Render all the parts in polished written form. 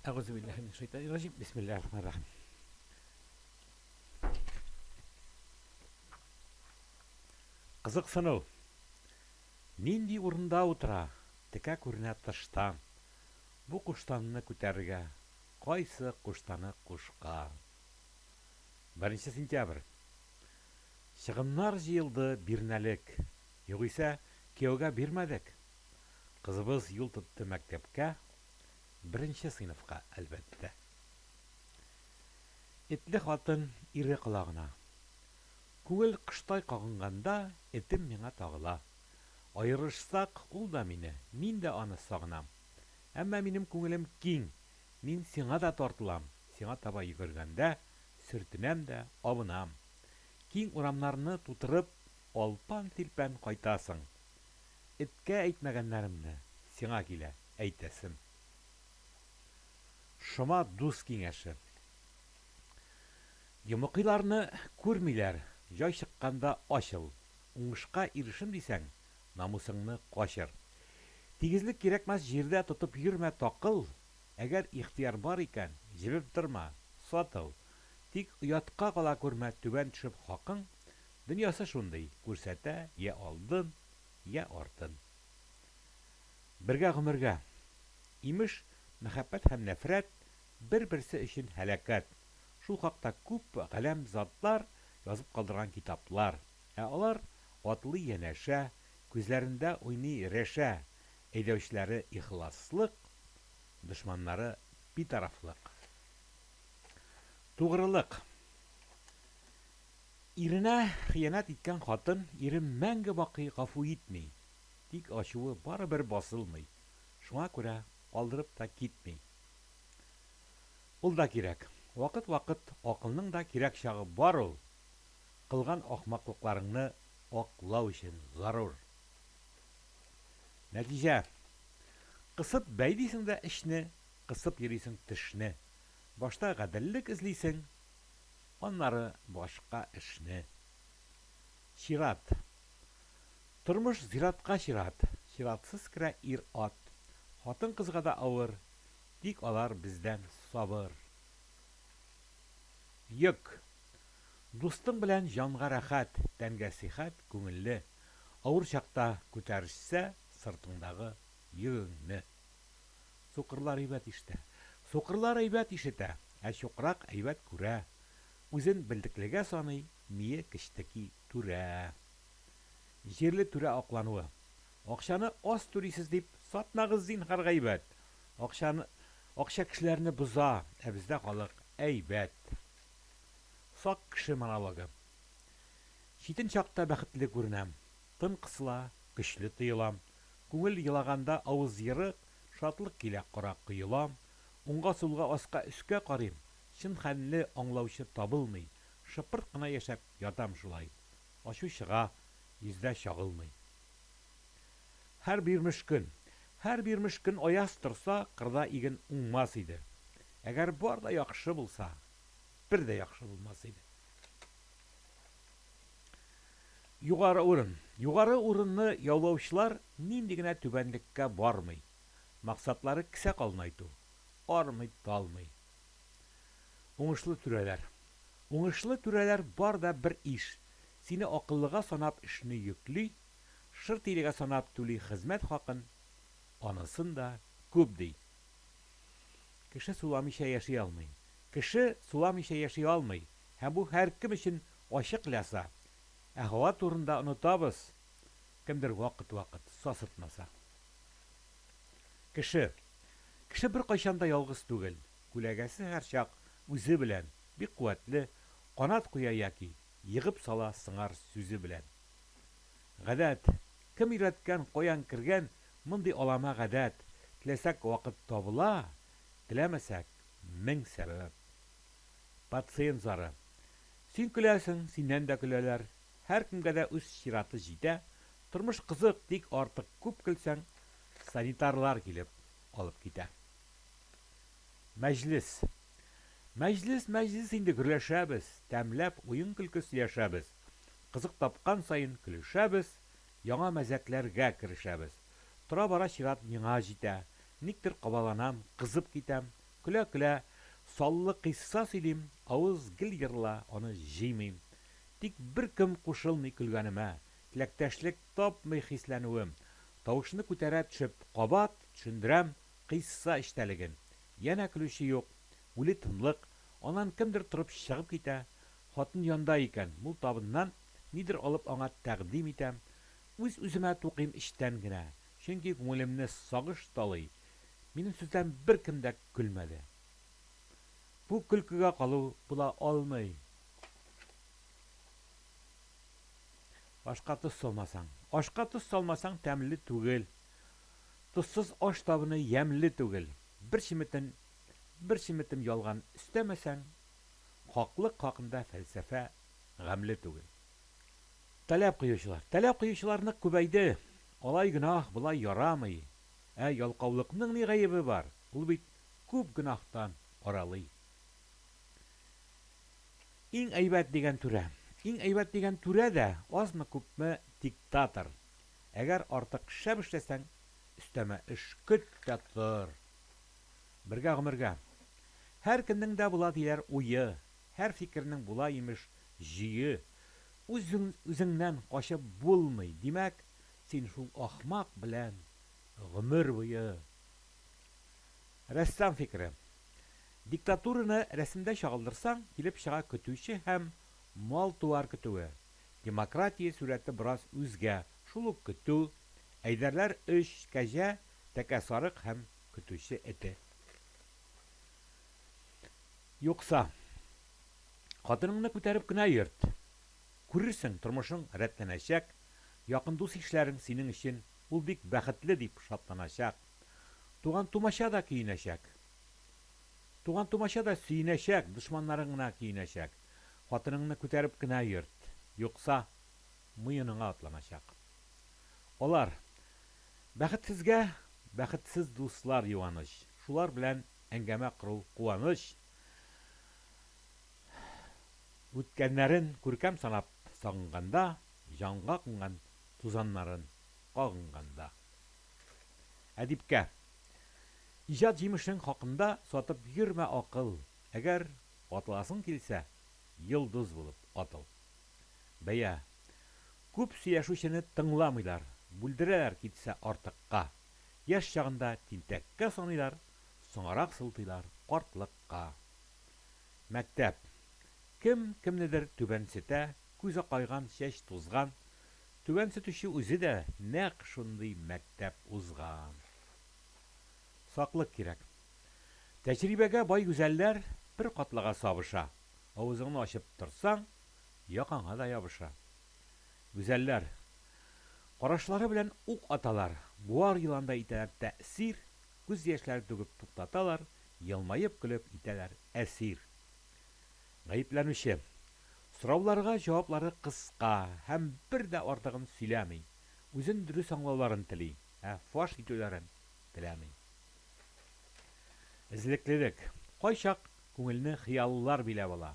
Әгъузу биллаһи минәш шайтанир раҗим. Бисмиллаһир рахманир рахим. Кызыксыну. Нинди урында утыра, текә күренә тыштан. Бу куштанны күтәрергә кайсы куштаны кушкан? Беренче сентябрь. Чыгымнар җыелды бирнәлек. Югыйсә, кияүгә бирмәдек. Кызыбыз юл тотты мәктәпкә, беренче сыйныфка, әлбәттә. Этле хатын ире колагына. Күңел коштай кагынганда, этем миңа тагыла. Аерылышсак, ул да мине, мин дә аны сагынам. Әмма минем күңелем киң, мин сиңа да тартылам, сиңа таба йөгергәндә, сөртенәм дә абынам. Киң урамнарны тутырып, алпан-тилпән кайтасың. Эткә әйтмәгәннәремне сиңа килә әйтәсем. Шома дус киңәше. Йомыкыйларны күрмиләр, җай чыкканда ачыл. Уңышка ирешим дисәң, намусыңны качыр. Тигезлек кирәкмәс җирдә тотып йөрмә такыл, әгәр ихтыяр бар икән, җебеп торма, сатыл. Тик оятка кала күрмә түбән төшеп хакың, дөньясы шундый, күрсәтә йә алдын, йә артын. Бергә гомергә. Имеш, мәхәббәт һәм нәфрәт бер-берсе өчен һәлакәт. Шул хакта күп галәм затлар язып калдырган китаплар. Ә алар атлый янәшә, күзләрендә уйный рәшә, әйдәүчеләре ихласлык, дошманнары битарафлык. Тугрылык. Иренә хыянәт иткән хатын ирен мәңге бакый гафу итми. Тик ачуы барыбер басылмый. Шуңа күрә калдырып та китми. Ул да кирәк. Вакыт-вакыт акылның да кирәк чагы бар ул. Кылган ахмаклыкларыңны аклау өчен зарур. Нәтиҗә. Кысып бәйлисең дә эчне, кысып йөрисең тешне. Башта гаделлек эзлисең, аннары башка эшне. Чират. Тормыш зиратка чират. Чиратсыз керә ир-ат. Хатын-кызга да авыр, тик алар бездән сабыр. Йөк. Дустың белән җанга рәхәт, тәнгә сихәт, күңелле. Авыр чакта күтәрешсә сыртыңдагы йөгеңне. Сукырлар әйбәт ишетә. Сукырлар әйбәт ишетә, ә чукрак әйбәт күрә. Үзен белдеклегә саный, мие кечтеки түрә. Җирле түрә аклануы. Акчаны аз түлисез дип, сатмагыз зинһар гайбәт. Акчаны, акча кешеләрне боза, ә бездә халык әйбәт. Сак кеше монологы. Читен чакта бәхетле күренәм. Тын кысыла, көчле тоелам. Күңел елаганда авыз ерык, шатлык килә кара коелам. Уңга-сулга, аска-өскә карыйм, чын хәлне аңлаучы табылмый. Шыпырт кына яшәп ятам шулай. Ачу чыга, йөздә чагылмый. Һәр бирмеш көн. Һәр бирмеш көн аяз торса, кырда иген уңмас иде. Әгәр бар да яхшы булса, бер дә яхшы булмас иде. Югары урын. Югары урынны яулаучылар нинди генә түбәнлеккә бармый. Максатлары кесә калынайту. Армый-талмый. Уңышлы түрәләр. Уңышлы түрәләр бар да бер иш. Сине акыллыга санап эшне йөкли, шыр тилегә санап түли хезмәт хакын, анысын да күп ди. Кеше суламыйча яши алмый. Кеше суламыйча яши алмый, һәм бу һәркем өчен ачык ляса. Ә һава турында онытабыз, кемдер вакыт-вакыт сасытмаса. Кеше. Кеше беркайчан да ялгыз түгел. Күләгәсе һәрчак үзе белән, бик куәтле, канат куя яки егып сала сыңар сүзе белән. Гадәт. Кем өйрәткән, каян кергән мондый алама гадәт? Теләсәк вакыт табыла, теләмәсәк, мең сәбәп. Пациент зары. Син көләсең, синнән дә көләләр. Һәркемгә дә үз чираты җитә. Тормыш кызык, тик артык күп көлсәң, санитарлар килеп алып китә. Мәҗлес. Мәҗлес, мәҗлес инде гөрләшәбез, тәмләп уен-көлке сөйләшәбез. Кызык тапкан саен көлешәбез, яңа мәзәкләргә керешәбез. Тора-бара чират миңа җитә. Никтер кабаланам, кызып китәм. Көлә-көлә саллы кыйсса сөйлим, авыз гел ерыла, аны җыймыйм. Тик беркем кушылмый көлгәнемә, теләктәшлек тапмый хисләнүем. Тавышны күтәрә төшеп, кабат төшендерәм кыйсса эчтәлеген. Янә көлүче юк. Үле тынлык. Аннан кемдер торып чыгып китә. Хатын янда икән, мул табыннан нидер алып аңа тәкъдим итәм. Үз-үземә тукыйм эчтән генә. Чөнки күңелемне сагыш талый. Минем сүздән беркем дә көлмәде. Бу көлкегә калу була алмый. Ашка тоз салмасаң. Ашка тоз салмасаң, тәмле түгел. Тозсыз аш табыны ямьле түгел. Бер чеметен, бер чеметем ялган өстәмәсәң, хаклык хакында фәлсәфә гамьле түгел. Таләп куючылар. Таләп куючылар нык күбәйде. Алай гөнаһ, болай ярамый. Ә ялкаулыкның ни гаебе бар? Ул бит күп гөнаһтан аралый. Иң әйбәт дигән түрә. Иң әйбәт дигән түрә дә азмы-күпме диктатор. Әгәр артык шәп эшләсәң, өстәмә эш көт тә тор. Бергә гомергә. Һәркемнең дә була диләр уе, һәр фикернең була, имеш, җөе. Үз-үзеңнән качып булмый, димәк, син шул ахмак белән гомер буе. Рәссам фикере. Диктатураны рәсемдә чагылдырсаң, килеп чыга көтүче һәм мал-туар көтүе. Демократия сурәте бераз үзгә, шул ук көтү, әйдәрләр өч кәҗә, тәкә сарык һәм көтүче эте. Юкса, хатыныңны күтәреп кенә йөрт. Күрерсең, тормышың рәтләнәчәк, якын дус-ишләрең синең өчен ул бик бәхетле дип шатланачак. Туган-тумача да көенәчәк. Туган-тумача да сөенәчәк, дошманнарың гына көенәчәк. Хатыныңны күтәреп кенә йөрт, юкса, муеныңа атланачак. Алар, бәхетсезгә бәхетсез дуслар юаныч, шулар белән әңгәмә кору куаныч. Үткәннәрен күркәм санап сагынганда, җанга кунган тузаннарын кагынганда. Әдипкә. Иҗат җимешең хакында сатып йөрмә акыл, әгәр атыласың килсә, йолдыз булып атыл. Бәя. Күп сөйләшүчене тыңламыйлар, бүлдерәләр китсә артыкка. Яшь чагында тинтәккә саныйлар, соңарак сылтыйлар картлыкка. Мәктәп. Кем кемнедер түбәнсетә, күз акайган, чәч тузган. Түбәнсетүче үзе дә нәкъ шундый мәктәп узган. Саклык кирәк. Тәҗрибәгә бай гүзәлләр бер катлыга сабыша. Авызыңны ачып торсаң, якаңа да ябыша. Гүзәлләр. Карашлары белән ук аталар, буар еландай итәләр тәэсир, күз яшьләре түгеп туктаталар, елмаеп-көлеп итәләр әсир. Гаепләнүче. Сорауларга җаваплары кыска һәм бер дә артыгын сөйләми. Үзен дөрес аңлауларын тели, ә фаш итүләрен теләми. Эзлеклелек. Кайчак күңелне хыяллар биләп ала.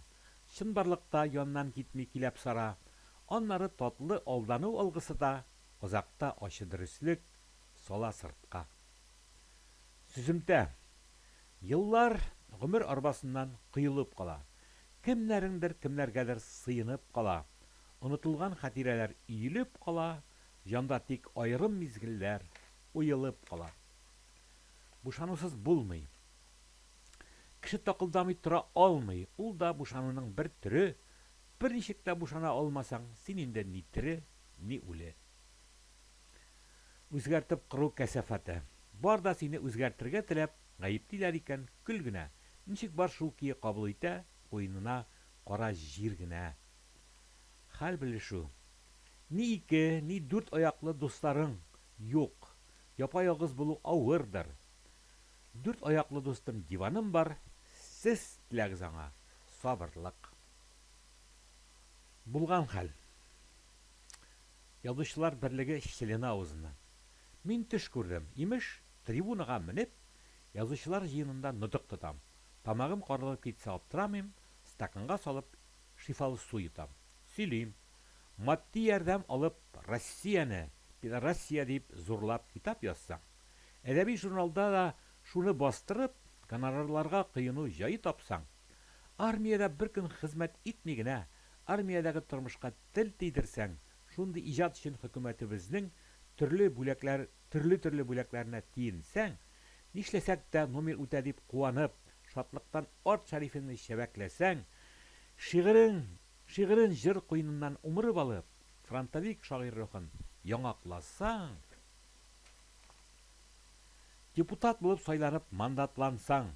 Чынбарлыкта яннан китми киләп сара. Аннары татлы алдану алгысы да, азакта ачы дөреслек сала сыртка. Сөземтә. Еллар гомер арбасыннан коелып кала. Кемнәреңдер кемнәргәдер сыенып кала. Онытылган хатирәләр өелеп кала, җанда тик аерым мизгелләр уелып кала. Бушанусыз булмый. Кеше такылдамый тора алмый, ул да бушануның бер төре, берничек тә бушана алмасаң, син инде ни тере, ни үле. Үзгәртеп кору кәсафәте. Бар да сине үзгәртергә теләп гаеплиләр икән, көл генә. Ничек бар шул көе кабул итә, куенына кара җир генә. Хәл белешү. Ни ике, ни дүрт аяклы дусларың юк. Япа-ялгыз булу авырдыр. Дүрт аяклы дустым диваным бар, сез теләгез аңа сабырлык. Булган хәл. Язучылар берлеге члены авызыннан. Мин төш күрдем. Имеш, трибунага менеп, язучылар җыенында нотык тотам. Тамагым карлыгып китсә аптырамыйм, стаканга салып шифалы су йотам. Сөйлим. Матди ярдәм алып Россияне, Пидорасия дип зурлап китап язсаң, әдәби журналда да шуны бастырып, гонорарларга коену җае тапсаң, армиядә бер көн хезмәт итми генә, армиядәге тормышка тел тидерсәң, шундый иҗат өчен хөкүмәтебезнең төрле бүләкләр төрле-төрле бүләкләренә тиенсәң, нишләсәк тә номер үтә дип куанып, шатлыктан арт шәрифеңне чәбәкләсәң, шигырең шигырен җыр куеныннан умырып алып, фронтовик шагыйрь рухын яңакласаң, депутат булып сайланып мандатлансаң,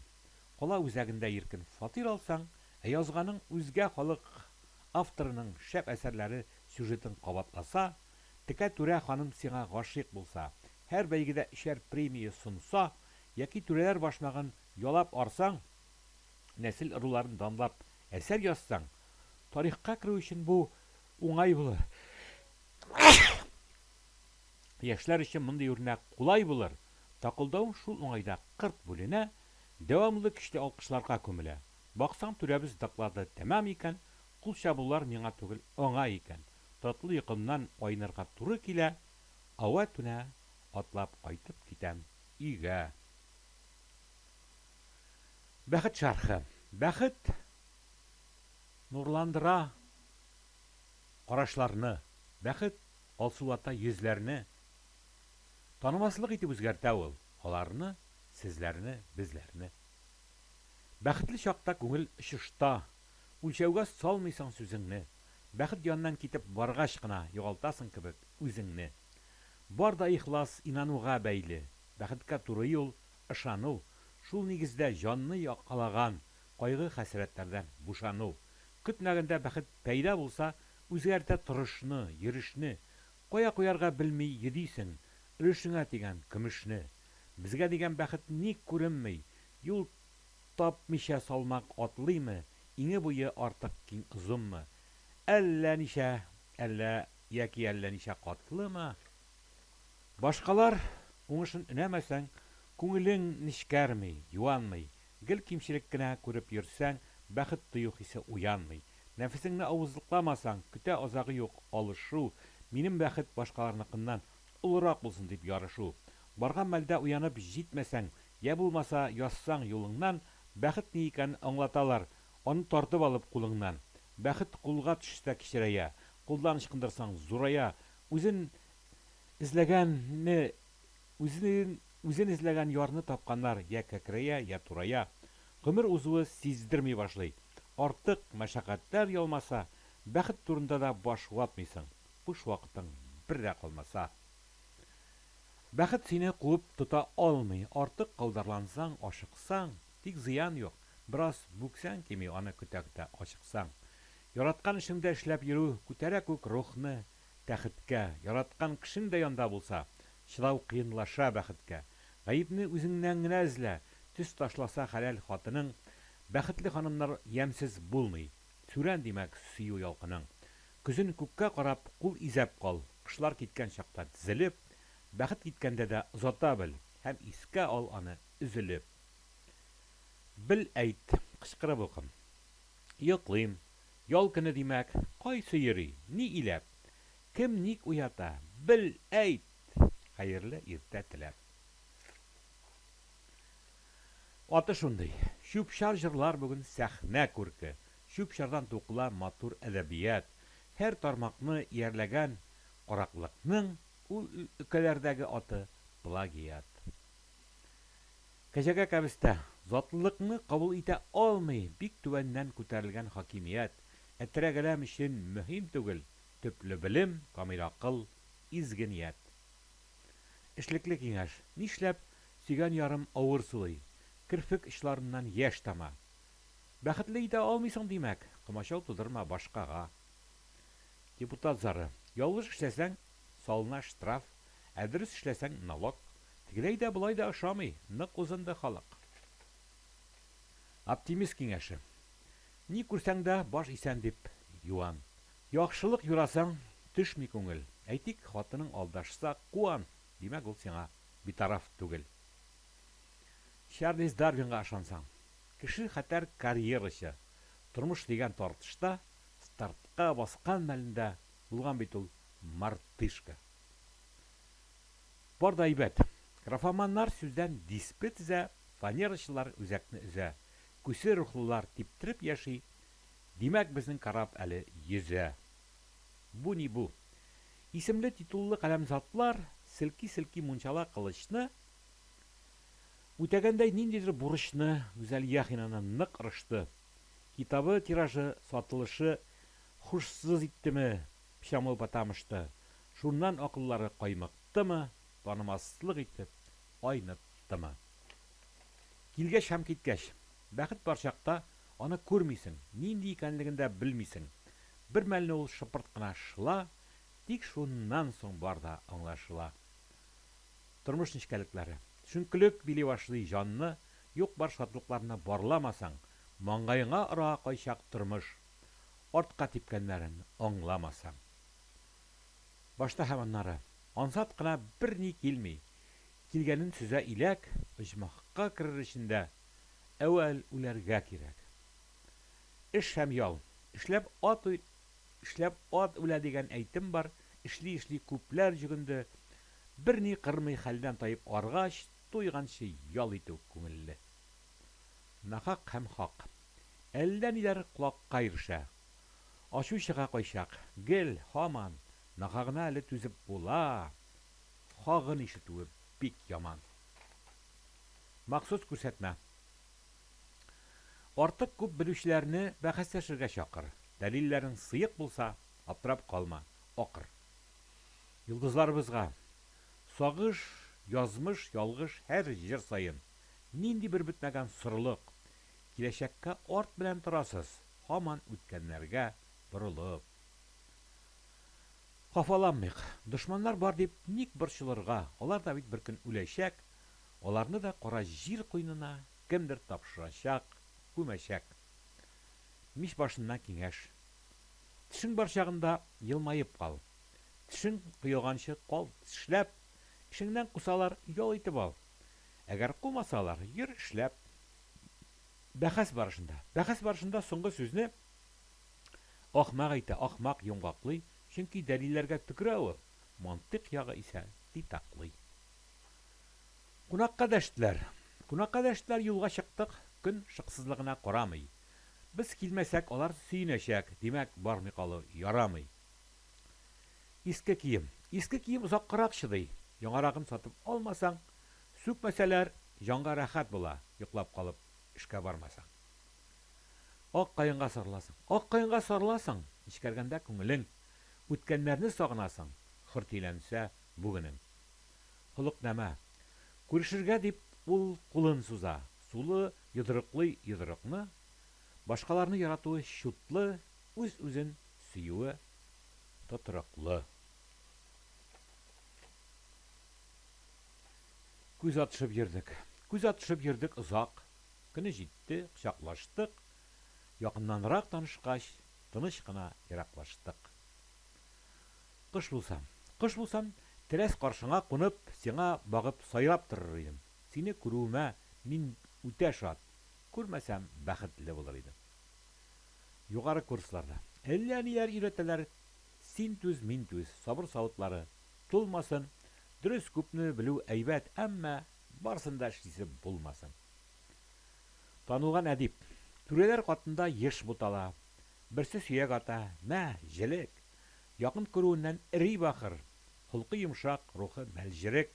кала үзәгендә иркен фатир алсаң, ә язганың үзгә халык авторының шәп әсәрләре сюжетын кабатласа, текә түрә ханым сиңа гашыйк булса, һәр бәйгедә өчәр премия сонса, яки түрәләр башмагын ялап арсаң, нәсел-ыруларын данлап әсәр язсаң, тарихка керү өчен бу уңай булыр. Яшьләр өчен мондый үрнәк кулай булыр. Такылдавың шул уңайда кырт бүленә, дәвамлы көчле алкышларга күмелә. Баксаң, түрәбез доклады тәмам икән, кул чабулар миңа түгел, аңа икән. Татлы йокымнан айнырга туры килә, ава-түнә атлап кайтып китәм өйгә. Бәхет шәрхе. Бәхет нурландыра карашларны, бәхет алсулата йөзләрне. Танымаслык итеп үзгәртә ул аларны, сезләрне, безләрне. Бәхетле чакта күңел очышта, үлчәүгә салмыйсың сүзеңне. Бәхет яныннан китеп баргач кына югалтасың кебек үзеңне. Бар да ихлас инануга бәйле. Бәхеткә туры юл, ышану, шул нигездә җанны якалаган кайгы-хәсрәтләрдән бушану. Көтмәгәндә бәхет пәйда булса, үзгәртә торышны, йөрешне. Кая куярга белми йөдисең, өлешеңә тигән көмешне. Безгә дигән бәхет ник күренми, юл тапмыйча салмак атлыймы, иңе-буе артык киң-озынмы, әллә ничә, әллә яки әллә ничә катлымы? Башкалар уңышын өнәмәсәң, күңелең нечкәрми, юанмый. Гел кимчелек кенә күреп йөрсәң, бәхет тою хисе уянмый. Нәфесеңне авызлыкламасаң, көтә азагы юк алышу, минем бәхет башкаларныкыннан олырак булсын дип ярышу. Барган мәлдә уянып җитмәсәң, йә булмаса язсаң юлыңнан, бәхет ни икәнен аңлаталар, аны тартып алып кулыңнан. Бәхет кулга төшсә кечерәя, кулдан ычкындырсаң зурая, үзен Эзләгәнне үзен үзен эзләгән ярны тапканнар йә кәкрәя, йә турая. Гомер узуы сиздерми башлый. Артык мәшәкатьләр ялмаса, бәхет турында да баш ватмыйсың. Буш вакытың бер дә калмаса. Бәхет сине куып тота алмый. Артык каударлансаң, ашыксаң, тик зыян юк. Бераз бүксәң кими аны көтә-көтә ачыксаң. Яраткан эшеңдә эшләп йөрү күтәрә күк рухны, Тәхеткә, яраткан кешең дә янда булса, чыдау кыенлаша бәхеткә. Гаепне үзеңнән генә эзлә, төс ташласа хәләл хатының, бәхетле ханымнар ямьсез булмый, сүрән, димәк, сөю ялкының. Көзен күккә карап, кул изәп кал, кышлар киткән чакта тезелеп, бәхет киткәндә дә озата бел һәм искә ал аны өзелеп. Бел, әйт, кычкырып укы. Йоклыйм. Ял көне, димәк. Кайсы йөри? Ни иләп? Кем ник уята? Бел, әйт! Хәерле иртә теләп. Аты шундый. Чүп-чар җырлар бүген сәхнә күрке. Чүп-чардан тукыла матур әдәбият. Һәр тармакны иярләгән караклыкның ул өлкәләрдәге аты, плагиат. Кәҗәгә кәбестә. Затлылыкны кабул итә алмый, бик түбәннән күтәрелгән хакимият, әтрәк-әләм өчен мөһим түгел, төпле белем, камил акыл, изге ният. Эшлекле киңәш. Нишләп сөйгән ярым авыр сулый, керфек очларыннан яшь тама? Бәхетле итә алмыйсың, димәк, комачау тудырма башкага. Депутат зары. Ялгыш эшләсәң, салына штраф, ә дөрес эшләсәң, налог. Тегеләй дә, болай да ошамый, нык узынды халык. Оптимист киңәше. Ни күрсәң дә, баш исән дип юан. Яхшылык юрасаң, төшми күңел. Әйтик, хатының алдашса, куан, димәк, ул сиңа битараф түгел. Чарльз Дарвинга ышансаң. Кеше хәтәр карьерачы. Тормыш дигән тартышта стартка баскан мәлендә булган бит ул мартышка. Бар да әйбәт. Графоманнар сүздән диспе тезә. Фанерачылар үзәкне өзә. Күсе рухлылар типтереп яши, Димәк, безнең кораб әле йөзә. Бу ни бу? Исемле титуллы каләмзатлар селки-селки мунчала кылычны, Үтәгәндәй ниндидер бурычны, Гүзәл Яхинаны нык орышты. Китабы тиражы, сатылышы хушсыз иттеме, Пчамыл потамышты. Шуннан акыллары каймыктымы, танымаслык итеп айныттымы? Килгәч һәм киткәч. Бәхет бар чакта аны күрмисең, нинди икәнлеген дә белмисең. Бер мәлне ул шыпырт кына шыла, тик шуннан соң бар да аңлашыла. Тормыш нечкәлекләре. Төшенкелек били башлый җанны, юк-бар шатлыкларны барламасаң, маңгаеңа ора кайчак тормыш, артка типкәннәрен аңламасаң. Башта һәм аннары. Ансат кына берни килми. Килгәнен сөзә иләк, оҗмахка керер өчен дә әүвәл үләргә кирәк. Эш һәм ял. Эшләп ат Эшләп ат үлә дигән әйтем бар, эшли-эшли күпләр җөгенде. Берни кырмый хәлдән таеп аргач, туйганчы ял итү күңелле. Нахак һәм хак. Әллә ниләр колакка ирешә. Ачу чыга кайчак. Гел, һаман, нахагына әле түзеп була. Хагын ишетүе бик яман. Махсус күрсәтмә. Артык күп белүчеләрне бәхәсләшергә чакыр. Дәлилләрең сыек булса, аптырап калма, акыр. Йолдызларыбызга. Сагыш, язмыш, ялгыш һәр җыр саен. Нинди бер бетмәгән сорылык. Киләчәккә арт белән торасыз, һаман үткәннәргә борылып. Хафаланмыйк. Дошманнар бар дип ник борчылырга, алар да бит беркөн үләчәк, аларны да кара җир куенына кемдер тапшырачак, күмәчәк. Мич башыннан киңәш. Тешең бар чагында елмаеп кал. Тешең коелганчы кал тешләп, эшеңнән кусалар, ял итеп ал. Әгәр кумасалар, йөр эшләп. Бәхәс барышында. Бәхәс барышында соңгы сүзне Ахмак әйтә, ахмак йомгаклый, чөнки дәлилләргә төкерә ул, мантыйк ягы исә титаклый. Кунакка дәштеләр. Кунакка дәштеләр, юлга чыктык, көн шыксызлыгына карамый. Без килмәсәк, алар сөенәчәк, димәк, бармый калу ярамый. Иске кием. Иске кием озаккарак чыдый, яңарагын сатып алмасаң, сүкмәсәләр, җанга рәхәт була, йоклап калып, эшкә бармасаң. Ак каенга сарыласың. Ак каенга сарыласың, Нечкәргәндә күңелең. Үткәннәрне сагынасың, Хөртиләнсә бүгенең. Холыкнамә. Күрешергә дип ул кулын суза, Сулы йодрыклый йодрыкны. Башкаларны яратуы чутлы, Үз-үзен сөюе тотрыклы. Күз атышып йөрдек. Күз атышып йөрдек озак. Көне җитте, кочаклаштык. Якыннанрак танышкач, тыныч кына ераклаштык. Кош булсам. Кош булсам, терәс каршыңа кунып, сиңа багып сайрап торыр идем. Сине күрүемә мин үтә шат. Күрмәсәм, бәхетле булыр идем. Югары курсларда. Әллә ниләр өйрәтәләр, син түз, мин түз, сабыр савытлары тулмасын. Дөрес, күпне белү әйбәт, әмма барысын да эшлисе булмасын. Танылган әдип. Түрәләр катында еш бутала. Берсе сөяк ата, мә, җелек! Якын күрүеннән эри бахыр. Холкы йомшак, рухы мәлҗерек.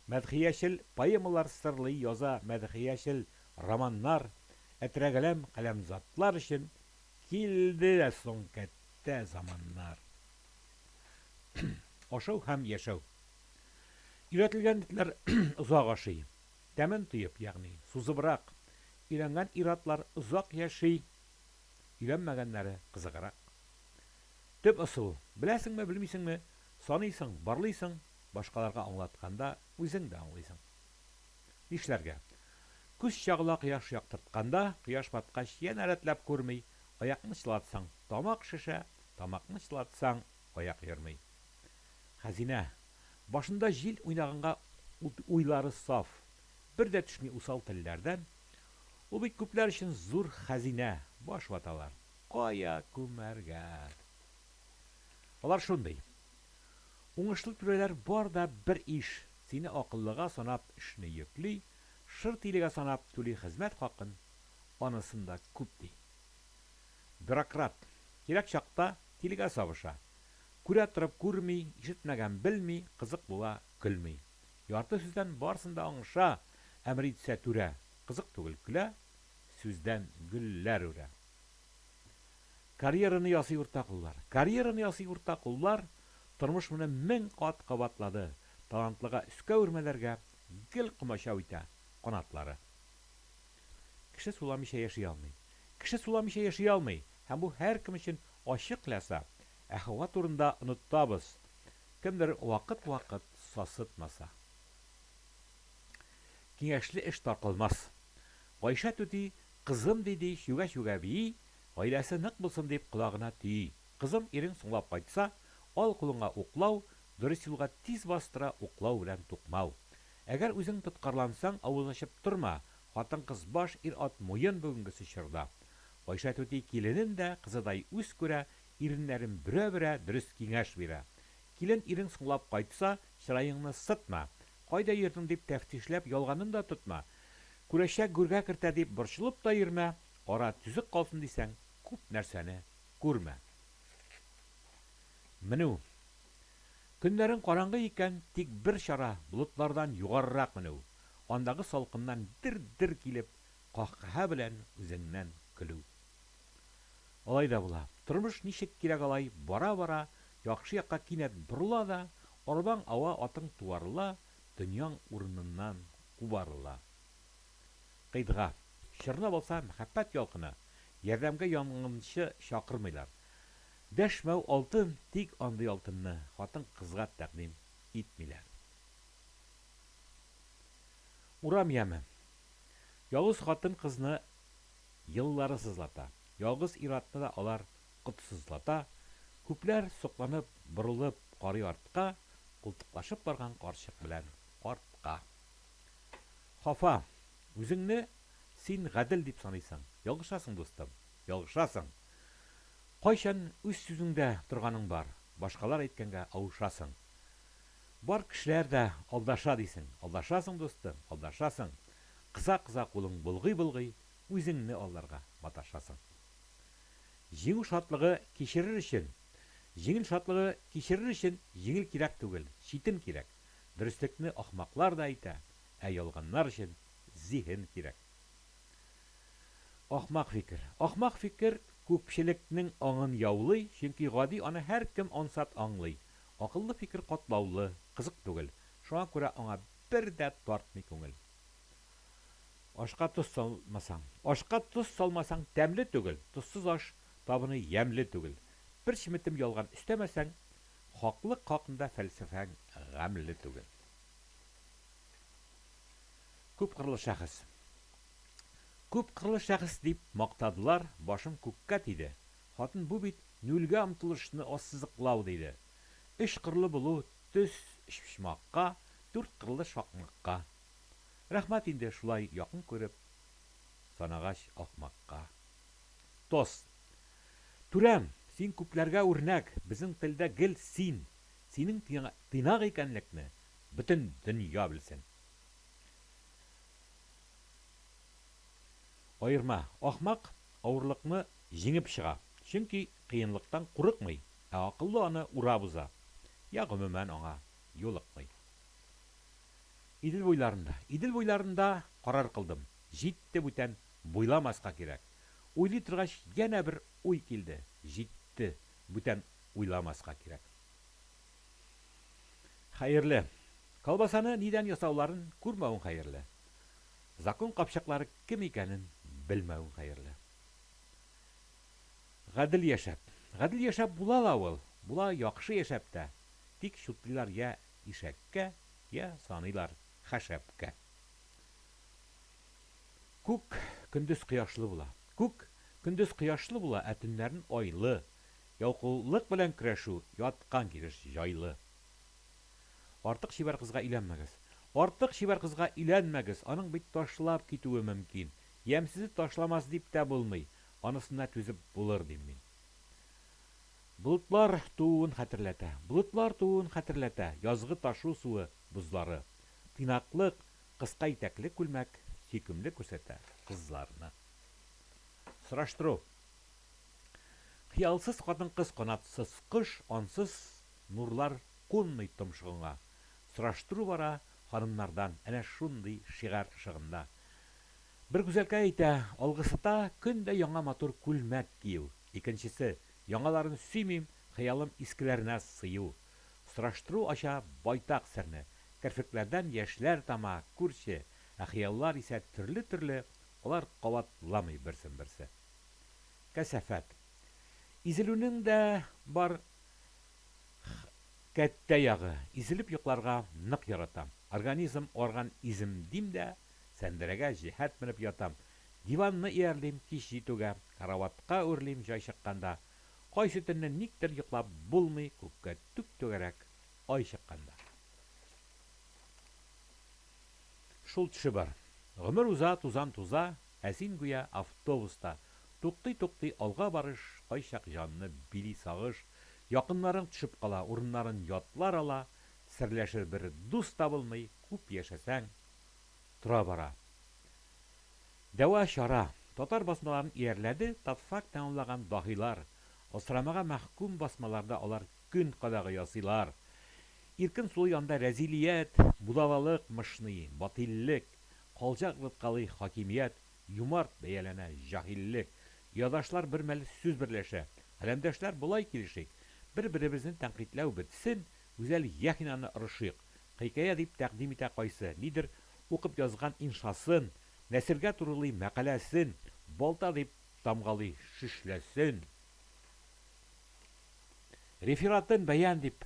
Мәдхиячел поэмалар сырлый яза мәдхиячел романнар. Әтрәгәләм каләмзатлар өчен килде дә соң кәттә заманнар. Ашау һәм яшәү. Өйрәтелгән этләр озак ашый. Тәмен тоеп, ягъни сузыбрак. Өйрәнгән ир-атлар озак яши, өйрәнмәгәннәре кызыграк. Төп ысул, беләсеңме, белмисеңме, саныйсың, барлыйсың, башкаларга аңлатканда үзең дә аңлыйсың. Нишләргә? Күз чагыла кояш яктыртканда, кояш баткач янә рәтләп күрми, аякны чылатсаң, тамак шешә, тамакны чылатсаң, аяк йөрми. Хәзинә. Башында җил уйнаганга уйлары саф, бер дә төшми усал телләрдән. Ул бит күпләр өчен зур хәзинә, баш ваталар, кая күмәргә? Алар шундый. Уңышлы түрәләр бар да бер иш, сине акыллыга санап эшне йөкли, Шыр тилегә санап түли хезмәт хакын, анысын да күп ди. Бюрократ. Кирәк чакта тилегә сабыша. Күрә торып күрми, ишетмәгән белми, кызык була, көлми. Ярты сүздән барсын да аңыша, әмер итсә түрә, кызык түгел, көлә, сүздән гөлләр үрә. Карьераны ясый урта куллар. Карьераны ясый урта куллар, тормыш моны 1000 кат кабатлады, талантлыга өскә үрмәләргә гел комачау итә канатлары. Кеше суламыйча яши алмый. Кеше суламыйча яши алмый, һәм бу һәркем өчен ачык ләса. Ә һава турында онытабыз. Кемдер вакыт-вакыт сасытмаса. Киңәшле эш таркалмас. Гайшә түти, кызым ди-ди, чүгә-чүгә бии, гаиләсе нык булсын дип колагына төйи. Кызым, ирең соңлап кайтса, ал кулыңа уклау, дөрес юлга тиз бастыра уклау белән тукмау. Әгәр үзең тоткарлансаң, авыз ачып торма, хатын-кыз баш, ир-ат муен бүгенгесе чорда. Гайшә түти киленен дә кызыдай үз күрә, иреннәрен бөрә-бөрә дөрес киңәш бирә. Килен ирең соңлап кайтса, чыраеңны сытма. Кайда йөрдең дип тәфтишләп ялганын да тотма. Күрәчәк гүргә кертә дип борчылып та йөрмә, ара төзек калсын дисәң, күп нәрсәне күрмә. Менү. Көннәрең караңгы икән, тик бер чара, болытлардан югарырак менү. Андагы салкыннан дер-дер килеп, каһкаһә белән үзеңнән көлү. Алай да була. Тормыш ничек кирәк алай бара-бара, яхшы якка кинәт борыла да, арбаң ава, атың туарыла, дөньяң урыныннан кубарыла. Кыйтга. Чорнап алса мәхәббәт ялкыны, ярдәмгә янгынчы чакырмыйлар. Дәшмәү алтын, тик андый алтынны хатын-кызга тәкъдим итмиләр. Урам яме. Ялгыз хатын-кызны еллары сызлата. Ялгыз ир-атны да алар котсызлата. Күпләр, сокланып, борылып карый артка, култыклашып барган карчык белән картка. Хафа, үзеңне син гадел дип саныйсың. Ялгышасың, дустым, ялгышасың. Кайчан үз сүзеңдә торганың бар, башкалар әйткәнгә авышасың. Бар кешеләр дә алдаша дисең. Алдашасың, дустым, алдашасың. Кыса-кыса кулың болгый-болгый, үзеңне алдарга маташасың. Җиңү шатлыгы кичерер өчен Җиңел шатлыгы кичерер өчен җиңел кирәк түгел, читен кирәк. Дөреслекне ахмаклар да әйтә, ә ялганнар өчен зиһен кирәк. Ахмак фикер. Ахмак фикер күпчелекнең аңын яулый, чөнки гади аны һәркем ансат аңлый. Акыллы фикер катлаулы, кызык түгел, шуңа күрә аңа бер дә тартмый күңел. Ашка тоз салмасаң. Ашка тоз салмасаң, тәмле түгел, тозсыз аш табыны ямьле түгел. Бер чеметем ялган өстәмәсәң, хаклык хакында фәлсәфәң гамьле түгел. Күпкырлы шәхес. Күпкырлы шәхес дип мактадылар, башым күккә тиде. Хатын бу бит нүлгә омтылышны ассызыклау, диде. Өч кырлы булу төс өчпочмакка, дүрт кырлы шакмакка. Рәхмәт инде шулай якын күреп санагач ахмакка. Тост. Түрәм, син күпләргә үрнәк, безнең телдә гел син. Синең тыйнак икәнлекне бөтен дөнья белсен. Аерма. Ахмак авырлыкны җиңеп чыга, чөнки кыенлыктан курыкмый, ә акыллы аны урап уза, я гомумән аңа юлыкмый. Идел буйларында. Идел буйларында карар кылдым, җитте бүтән буйламаска кирәк. Уйлый торгач, янә бер уй килде, җитте, бүтән уйламаска кирәк. Хәерле. Колбасаны нидән ясауларын күрмәвең хәерле. Закон капчыклары кем икәнен белмәвең хәерле. Гадел яшәп. Гадел яшәп була ла ул, була яхшы яшәп тә. Тик чутлыйлар йә ишәккә, йә саныйлар хәшәпкә. Күк көндез кояшлы була. Күк көндез кояшлы була, ә төннәрен айлы. Ялкаулык белән көрәшү яткан килеш җайлы. Артык чибәр кызга өйләнмәгез. Артык чибәр кызга өйләнмәгез, аның бит ташлап китүе мөмкин. Ямьсезе ташламас дип тә булмый, анысына түзеп булыр, дим мин. Болытлар тууын хәтерләтә. Болытлар тууын хәтерләтә, язгы ташу суы бозлары. Тыйнаклык, кыска итәкле күлмәк, Сөйкемле күрсәтә кызларны. Сораштыру. Хыялсыз хатын-кыз канатсыз кош, ансыз нурлар кунмый томшыгыңа. Сораштыру бара ханымнардан әнә шундый шигарь ышыгында. Бер гүзәлкәй әйтә, алгысыта көн дә яңа матур күлмәк кию. Икенчесе, яңаларын сөймим, хыялым искеләренә сыю. Сораштыру ача байтак серне. Керфекләрдән яшьләр тама, күрче, ә хыяллар исә төрле-төрле, алар кабатламый берсен-берсе. Кәсафәт. Изелүнең дә бар кәттә ягы. Изелеп йокларга нык яратам. Организм арган изем дим дә, сәндерәгә җәһәт менеп ятам. Диванны иярлим кич җитүгә, караватка үрлим җай чыкканда. Кайсы төнне никтер йоклап булмый, күккә түп-түгәрәк ай чыкканда. Шул төше бар. Гомер уза, тузан туза, ә син гүя автобуста. Туктый-туктый алга барыш, кайчак җанны били сагыш. Якыннарың төшеп кала, урыннарын ятлар ала, серләшер бер дус табылмый, күп яшәсәң, тора-бара. Дәва, чара. Татар басмаларын иярләде татфак тәмамлаган даһилар. Асрамага мәхкүм басмаларда алар көн кадагы ясыйлар. Иркен сулый анда рәзилият, будалалык мышный, батыйльлек, калҗа ыргыткалый хакимият, юмарт бәяләнә җаһиллек. Оядашлар бер мәл сүз берләшә. Каләмдәшләр болай килешик, бер-беребезне тәнкыйтьләү бетсен, Гүзәл Яхинаны орышыйк. Хикәя дип тәкъдим итә кайсы, нидер укып язган иншасын, нәсергә турылый мәкаләсен, балта дип тамгалый шөшләсен. Рефератын бәян дип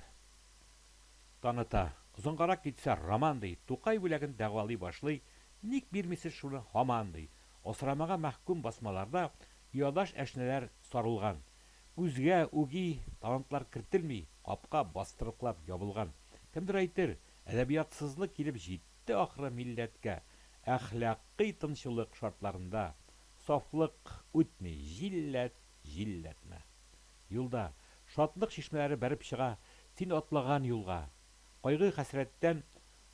таныта. Озынгарак китсә, роман ди. Тукай бүләген дәгъвалый башлый, Ник бирмисез шуны һаман, ди. Асрамага мәхкүм басмаларда оядаш әшнәләр сарылган. Үзгә, үги талантлар кертелми, капка бастырыклап ябылган. Кемдер әйтер, әдәбиятсызлык килеп җитте ахры милләткә, әхлакый тынчулык шартларында сафлык үтми, җилләт, җилләтмә. Юлда, шатлык чишмәләре бәреп чыга Син атлаган юлга. Кайгы-хәсрәттән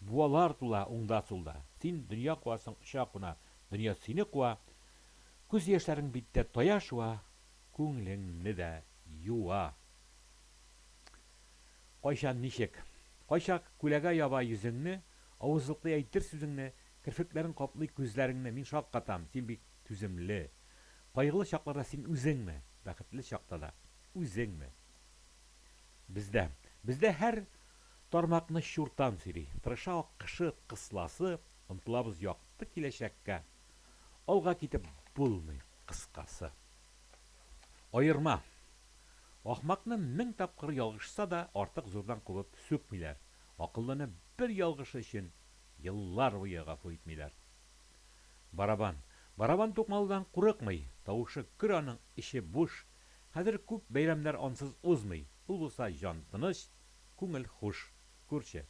буалар тула уңда-сулда. Син дөнья куасың оча-куна, дөнья сине куа. Күз яшьләрең биттә тая шуа, күңелеңне дә юа. Кайчан, ничек? Кайчак күләгә яба йөзеңне, авызлыклый әйтер сүзеңне, керфекләрең каплый күзләреңне, мин шаккатам, син бик түземле. Кайгылы чакларда син үзеңме? Бәхетле чакта да үзеңме? Бездә. Бездә һәр тармакны чуртан сөйри. Тырыша аккышы кысласы, омтылабыз якты киләчәккә. Алга китеп булмый, кыскасы. Аерма. Ахмакны мең тапкыр ялгышса да, артык зурдан кубып сүкмиләр. Акыллыны бер ялгышы өчен еллар буе гафу итмиләр. Барабан. Барабан тукмалудан курыкмый, тавышы көр аның, эче буш. Хәзер күп бәйрәмнәр ансыз узмый, ул булса җан тыныч, күңел хуш. Күрче.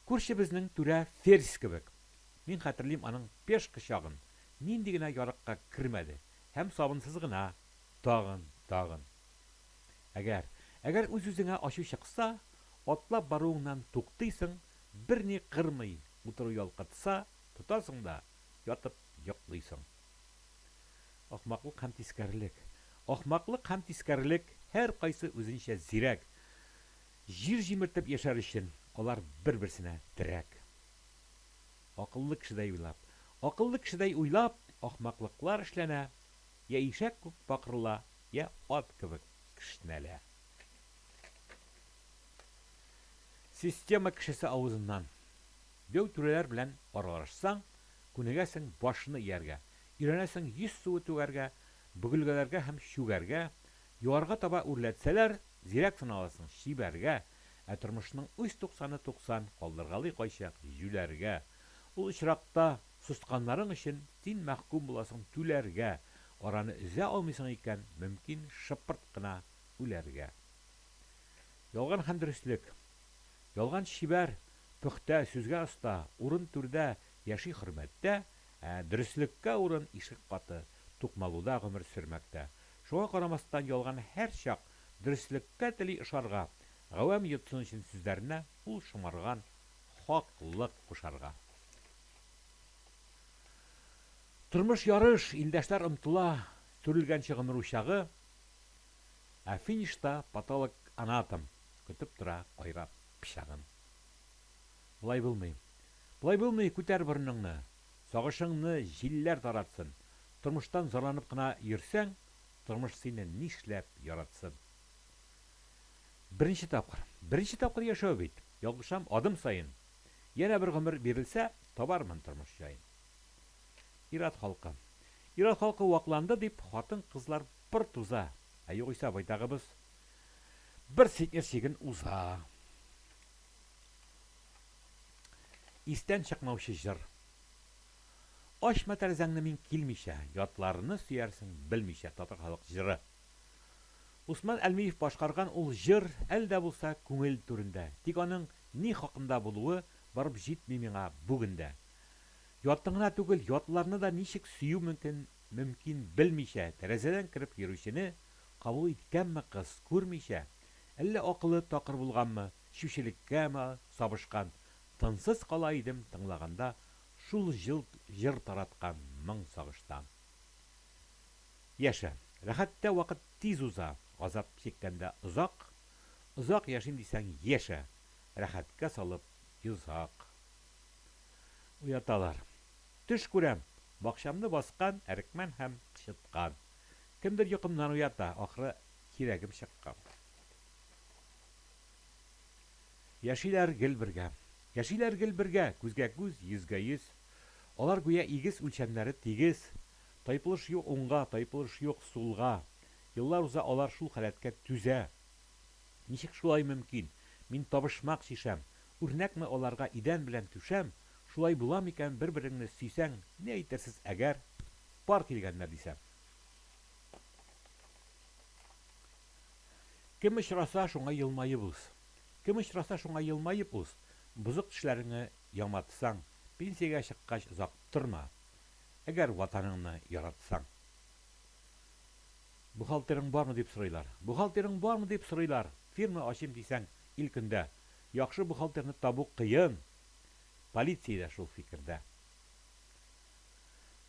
Күрче безнең түрә ферзь кебек. Мин хәтерлим аның пешка чагын, нинди генә ярыкка кермәде, һәм сабынсыз гына, тагын, тагын. Әгәр, әгәр үз-үзеңә ачу чыкса, атлап баруыңнан туктыйсың, берни кырмый, утыру ялкытса, Тотасың да, ятып йоклыйсың. Ахмаклык һәм тискәрелек. Ахмаклык һәм тискәрелек һәркайсы үзенчә зирәк. Җир җимертеп яшәр өчен алар бер-берсенә терәк. Акыллы кешедәй уйлап. Акыллы кешедәй уйлап, ахмаклыклар эшләнә, йә ишәк күк бакырыла, йә ат кебек кешнәлә. Система кешесе авызыннан. Дәү түрәләр белән аралашсаң, күнегәсең башны ияргә, өйрәнәсең йөз суы түгәргә, бөгелгәләргә һәм чүгәргә, югарыга таба үрләтсәләр, зирәк саналасың, чибәргә, ә тормышның үз туксаны 90 калдыргалый кайчак җүләргә. Ул очракта сосканнарың өчен син мәхкүм буласың түләргә, араны өзә алмыйсың икән, мөмкин шыпырт кына үләргә. Ялган һәм дөреслек. Ялган чибәр, пөхтә, сүзгә оста, урын түрдә, яши хөрмәттә, ә дөреслеккә урын ишек каты, тукмалуда гомер сөрмәктә. Шуңа карамастан, ялган һәрчак дөреслеккә тели ошарга, гавәм йотсын өчен сүзләренә ул шомарган хаклык кушарга. Тормыш ярыш, илдәшләр омтыла, сүрелгәнче гомер учагы, ә финишта патолог-анатом көтеп тора кайрап пычагын. Болай булмый. Болай булмый, күтәр борыныңны, сагышыңны җилләр таратсын. Тормыштан зарланып кына йөрсәң, тормыш сине нишләп яратсын? Беренче тапкыр. Беренче тапкыр яшәү бит. Ялгышам адым саен. Янә бер гомер бирелсә, табармын тормыш җаен. Ир-ат халкы. Ир-ат халкы вакланды дип, хатын-кызлар пыр туза. Ә югыйсә байтагыбыз бер центнер чиген уза. Истән чыкмаучы җыр. Ачма тәрәзәңне мин килмичә, ятларны сөярсең белмичә татар халык җыры. Усман Әлмиев башкарган ул җыр әле дә булса күңел түрендә. Тик аның ни хакында булуы барып җитми миңа бүген дә. Ятны гына түгел, ятларны да ничек сөю мөмкин, мөмкин белмичә, тәрәзәдән кереп йөрүчене кабул иткәнме кыз, күрмичә? Әллә акылы такыр булганмы, чүчелеккәме сабышкан, тынсыз кала идем тыңлаганда шул җыр тараткан моң сагыштан. Яшә. Рәхәттә вакыт тиз уза, газап чиккәндә озак. Озак яшим дисәң, яшә, рәхәткә салып йозак. Уяталар. Төш күрәм, бакчамны баскан әрекмән һәм кычыткан. Кемдер йокымнан уята, ахры, кирәгем чыккан. Яшиләр гел бергә. Яшиләр гел бергә, күзгә-күз, йөзгә-йөз. Алар гүя игез, үлчәмнәре тигез. Тайпылыш юк уңга, тайпылыш юк сулга. Еллар уза, алар шул халәткә түзә. Ничек шулай мөмкин? Мин табышмак чишәм. Үрнәкме аларга идән белән түшәм? Шулай була микән бер-береңне сөйсәң, ни әйтерсез әгәр пар килгәннәр дисәм? Кем очраса, шуңа елмаеп уз. Кем очраса, шуңа елмаеп уз. Бозык тешләреңне яматсаң, пенсиягә чыккач озак торма. Әгәр Ватаныңны яратсаң. Бухгалтерың бармы дип сорыйлар. Бухгалтерың бармы дип сорыйлар. Фирма ачыйм дисәң, ил-көндә. Яхшы бухгалтерны табу кыен. Полиция дә шул фикердә.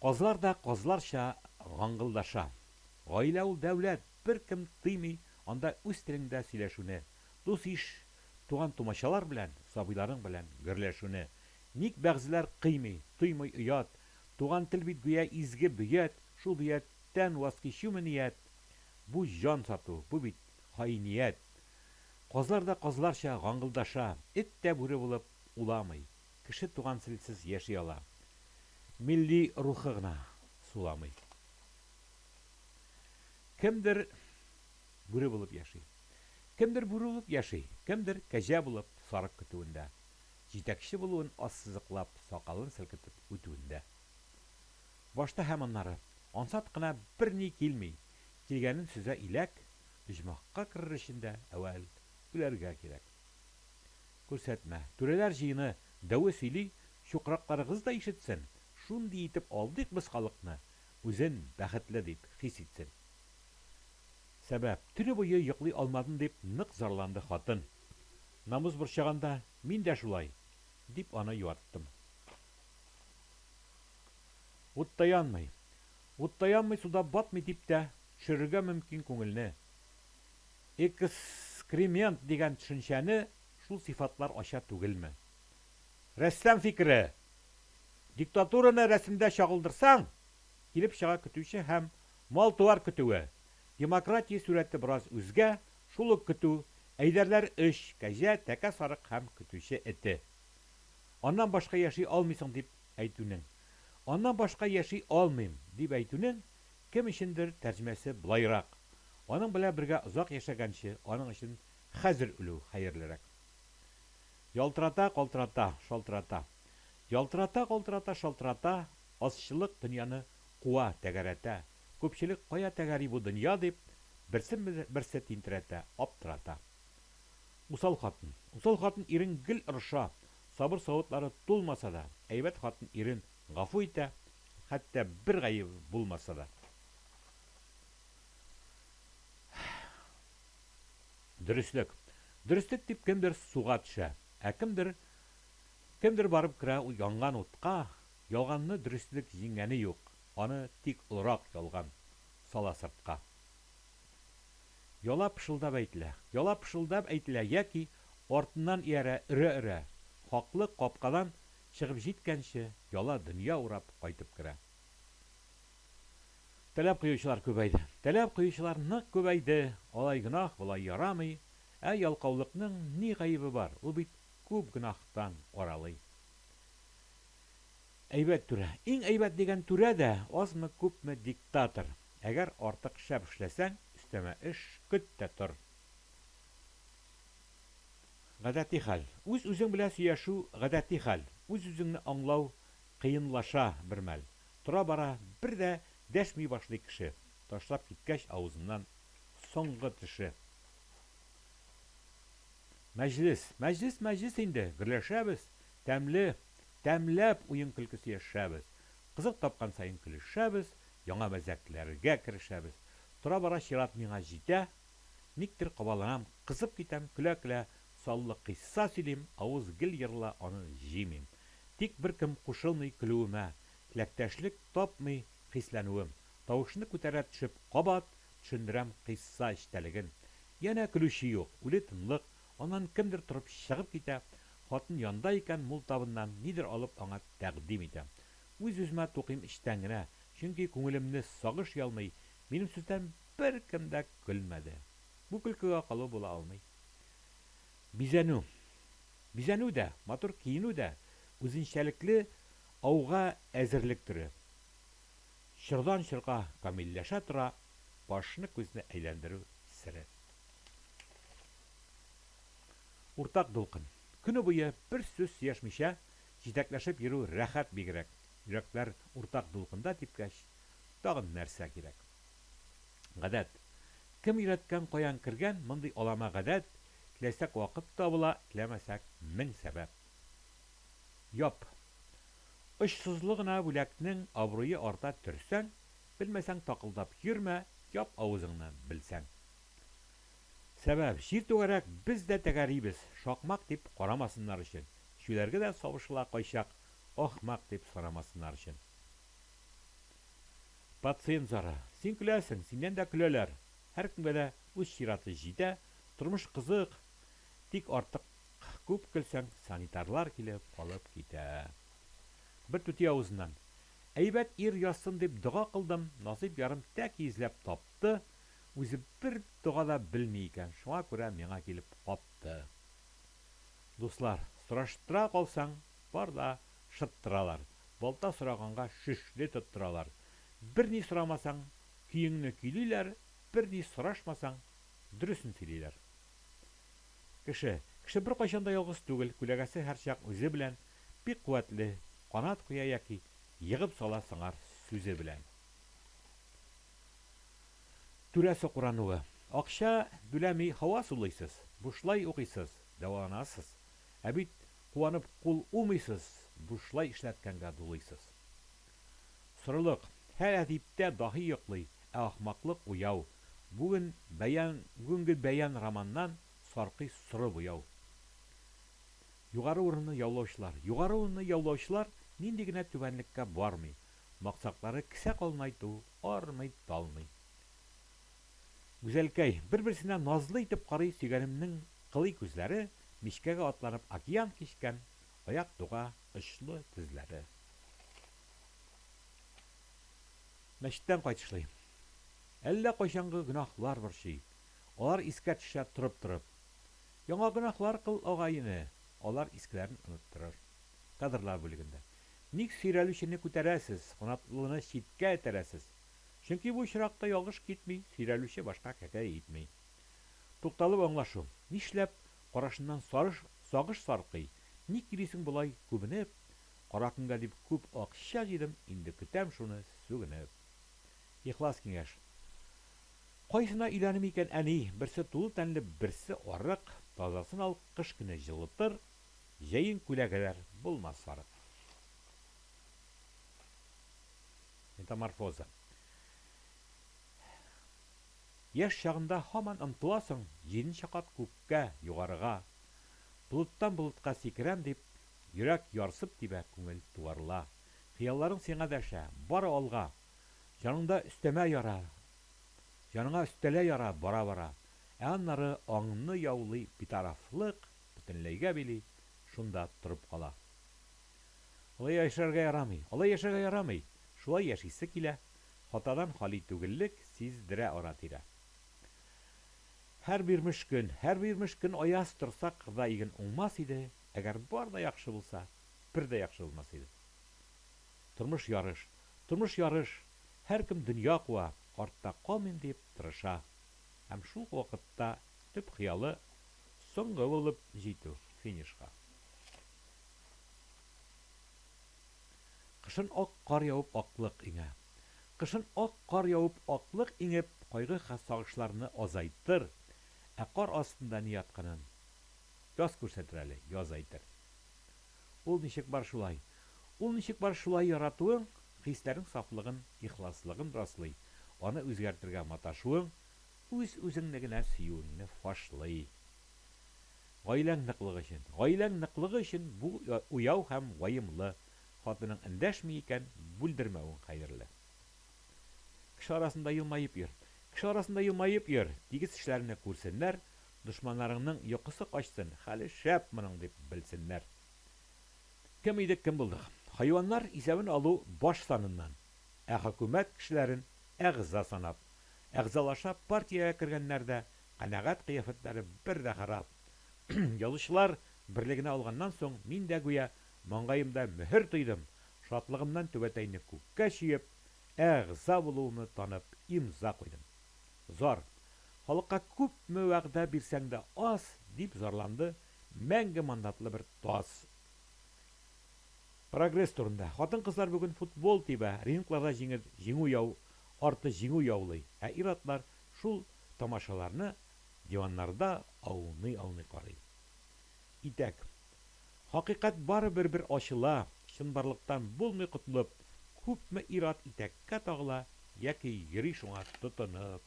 Казлар да казларча гаңгылдаша. Гаилә ул дәүләт, беркем тыймый анда үз телеңдә сөйләшүне, дус-иш, туган-тумачалар белән, сабыйларың белән гөрләшүне. Ник бәгъзеләр кыймый, тоймый оят, Туган тел бит гүя изге бөят, Шул бөяттән ваз кичүме ният? Бу җан сату, бу бит хаиният. Казлар да казларча гаңгылдаша, Эт тә бүре булып уламый. Кеше туган телсез яши ала. Милли рухы гына суламый. Кемдер бүре булып яши. Кемдер бүре булып яши, кемдер кәҗә булып сарык көтүендә. Җитәкче булуын ассызыклап, сакалын селкетеп үтүендә. Башта һәм аннары. Ансат кына берни килми. Килгәнен сөзә иләк, оҗмахка керер өчен дә әүвәл үләргә кирәк. Күрсәтмә. Түрәләр җыены дәве сөйли, чукракларыгыз да ишетсен, шундый итеп алдыйк без халыкны, үзен бәхетле дип хис итсен. Сәбәп. Төне буе йоклый алмадым дип нык зарланды хатын. Намус борчыганда, мин дә шулай, дип аны юаттым. Утта янмый. Утта янмый, суда батмый дип тә төшерергә мөмкин күңелне. Экскремент дигән төшенчәне шул сыйфатлар ача түгелме? Рәссам фикере! Диктатураны рәсемдә чагылдырсаң, килеп чыга көтүче һәм мал-туар көтүе. Демократия сурәте бераз үзгә, шул ук көтү, әйдәрләр өч, кәҗә, тәкә сарык һәм көтүче эте. Аннан башка яши алмыйсың дип әйтүнең. Аннан башка яши алмыйм, дип әйтүнең кем өчендер тәрҗемәсе болайрак, Аның белән бергә озак яшәгәнче, аның өчен хәзер үлү хәерлерәк. Ялтырата, калтырата, шалтырата. Ялтырата, калтырата, шалтырата, азчылык дөньяны куа, тәгәрәтә. Күпчелек кая тәгәри бу дөнья дип, берсен-берсе тинтерәтә, аптырата. Усал хатын. Усал хатын ирен гел орыша, сабыр савытлары тулмаса да, әйбәт хатын ирен гафу итә, хәтта бер гаебе булмаса да. Дөреслек. Дөреслек дип кемдер суга төшә, ә кемдер, кемдер барып керә янган утка, ялганны дөреслек җиңгәне юк. Аны тик олырак ялган сала сыртка. Яла пышылдап әйтелә. Яла пышылдап әйтелә яки артыннан иярә өрә-өрә. Хаклык капкадан чыгып җиткәнче, яла дөнья урап кайтып керә. Таләп куючылар күбәйде. Таләп куючылар нык күбәйде. Алай гөнаһ, болай ярамый. Ә ялкаулыкның ни гаебе бар, ул бит күп гөнаһтан аралый. Әйбәт түрә. Иң әйбәт дигән түрә дә, азмы-күпме диктатор. Әгәр артык шәп эшләсәң, өстәмә эш көт тә тор. Гадәти хәл. Үз-үзең белән сөйләшү гадәти хәл. Үз-үзеңне аңлау кыенлаша бермәл. Тора-бара бер дә дәшми башлый кеше, ташлап киткәч авызыннан соңгы теше. Мәҗлес. Мәҗлес мәҗлес инде, гөрләшәбез, тәмле, тәмләп уен-көлке сөйләшәбез. Кызык тапкан саен көлешәбез, яңа мәзәкләргә керешәбез. Тора-бара чират миңа җитә. Никтер кабаланам, кызып китәм, көлә-көлә саллы кыйсса сөйлим, авыз гел ерыла, аны җыймыйм. Тик беркем кушылмый көлүемә, теләктәшлек тапмый хисләнүем. Тавышны күтәрә төшеп, кабат төшендерәм кыйсса эчтәлеген. Янә көлүче юк, үле тынлык, аннан кемдер торып чыгып китә, хатын янда икән, мул табыннан нидер алып аңа тәкъдим итә. Үз-үземә тукыйм эчтән генә, чөнки күңелемне сагыш ялмый, минем сүздән беркем дә көлмәде. Бу көлкегә калу була алмый. Бизәнү. Бизәнү дә, матур киенү дә, үзенчәлекле ауга әзерлек төре. Чордан-чорга камилләшә тора башны-күзне әйләндерү сере. Уртак дулкын. Көне буе бер сүз сөйләшмичә, җитәкләшеп йөрү рәхәт бигрәк. Йөрәкләр уртак дулкында типкәч, тагын нәрсә кирәк? Гадәт. Кем өйрәткән, каян кергән мондый алама гадәт, теләсәк вакыт табыла, теләмәсәк, мең сәбәп. Яп. Очсызлы гына бүләкнең абруе арта төрсәң, белмәсәң такылдап йөрмә, яп авызыңны, белсәң. Сәбәп, җир түгәрәк, без дә тәгәрибез, шакмак дип карамасыннар өчен, чүләргә дә сабышыла кайчак, ахмак дип санамасыннар өчен. Пациент зары. Син көләсең, синнән дә көләләр. Һәркемгә дә үз чираты җитә, тормыш кызык, тик артык Күп көлсәң, санитарлар килеп алып китә. Бер түти авызыннан, Әйбәт ир язсын дип дога кылдым, насыйп ярым тәки эзләп тапты, үзе бер дога да белми икән, шуңа күрә миңа килеп капты. Дуслар, сораштыра калсаң, бар да шыттыралар, балта сораганга шөшле тоттыралар. Берни сорамасаң, көеңне көйлиләр, берни сорашмасаң, дөресен сөйлиләр. Кеше. Кеше беркайчан да ялгыз түгел, күләгәсе һәрчак үзе белән, бик куәтле, канат куя яки егып сала сыңар сүзе белән. Түрә сукрануы. Акча түләми һава сулыйсыз, бушлай укыйсыз, дәваланасыз, ә бит куанып кул умыйсыз, бушлай эшләткәнгә дулыйсыз. Сорылык. Һәр әдиптә даһи йоклый, ә ахмаклык уяу. Бүген бәян, бүгенге бәян романнан саркый соры буяу. Югары урынны яулаучылар. Югары урынны яулаучылар нинди генә түбәнлеккә бармый. Максатлары кесә калынайту, армый-талмый. Гүзәлкәй, бер-берсенә назлы итеп карый сөйгәнемнең кылый күзләре, мичкәгә атланып океан кичкән, аяк дуга очлы тезләре. Мәчеттән кайтышлый. Әллә кайчангы гөнаһлар борчый. Алар искә төшә торып-торып. Яңа гөнаһлар кыл, агай-эне, алар искеләрен оныттырыр. Кадрлар бүлегендә. Ник сөйрәлүчене күтәрәсез, канатлыны читкә этәрәсез? Чөнки бу очракта ялгыш китми, сөйрәлүче башка кәкәй итми. Тукталып аңлашу. Нишләп карашыннан сарыш, сагыш саркый? Ник йөрисең болай күбенеп? Кара көнгә дип күп акча җыйдым, инде көтәм шуны сүгенеп. Ихлас киңәш. Кайсына өйләним икән, әни? Берсе тулы тәнле, берсе арык. Тазасын ал, кыш көне җылытыр, җәен күләгәләр, булмас сарык. Метаморфоза. Яшь чагында һаман омтыласың җиденче кат күккә, югарыга. Болыттан болытка сикерәм дип, йөрәк ярсып тибә, күңел туарыла. Хыялларың сиңа дәшә, бары алга! Җаныңда өстәмә яра, Җаныңа өстәлә яра бара-бара. Ә аннары аңны яулый битарафлык, бөтенләйгә били, шунда торып кала. Алай яшәргә ярамый, алай яшәргә ярамый, шулай яшисе килә, хатадан хали түгеллек сиздерә ара-тирә. Һәр бирмеш көн, һәр бирмеш көн аяз торса, кырда иген уңмас иде, әгәр бар да яхшы булса, бер дә яхшы булмас иде. Тормыш ярыш, тормыш ярыш, һәркем дөнья куа, артта калмыйм дип тырыша. Һәм шул ук вакытта төп хыялы, соңгы булып җитү финишка. Кышын ак кар явып аклык иңә. Кышын ак кар явып аклык иңеп, кайгы-сагышларны азайтыр, ә кар астында ни ятканын яз күрсәтер әле, яз әйтер. Ул ничек бар шулай. Ул ничек бар шулай яратуың, хисләрең сафлыгын, ихласлыгын раслый, аны үзгәртергә маташуың, үз-үзеңне генә сөюеңне фашлый. Гаиләң ныклыгы өчен. Гаиләң ныклыгы өчен бу уяу һәм ваемлы. Хатының эндәшми икән, бүлдермәвең хәерле. Кеше арасында елмаеп йөр. Кеше арасында елмаеп йөр, тигез эшләреңне күрсеннәр, дошманнарыңның йокысы качсын, хәле шәп моның дип белсеннәр. Кем идек, кем булдык? Хайваннар исәбен алу баш саныннан, ә хөкүмәт кешеләрен әгъза санап, әгъзалаша партиягә кергәннәр дә канәгать кыяфәтләре бер дә харап. Язучылар берлегенә алганнан соң мин дә гүя маңгаемда мөһер тойдым, шатлыгымнан түбәтәйне күккә чөеп, әгъза булуымны танып имза куйдым. Зар. Халыкка күпме вәгъдә бирсәң дә аз, дип зарланды мәңге мандатлы бер таз. Прогресс турында. Хатын-кызлар бүген футбол тибә, рингларда җиңел җиңү яу арты җиңү яулый, ә ир-атлар шул тамашаларны диваннарда ауный-ауный карый. Итәк. Хакыйкать барыбер бер ачыла, чынбарлыктан булмый котылып, күпме ир-ат итәккә тагыла яки йөри шуңа тотынып.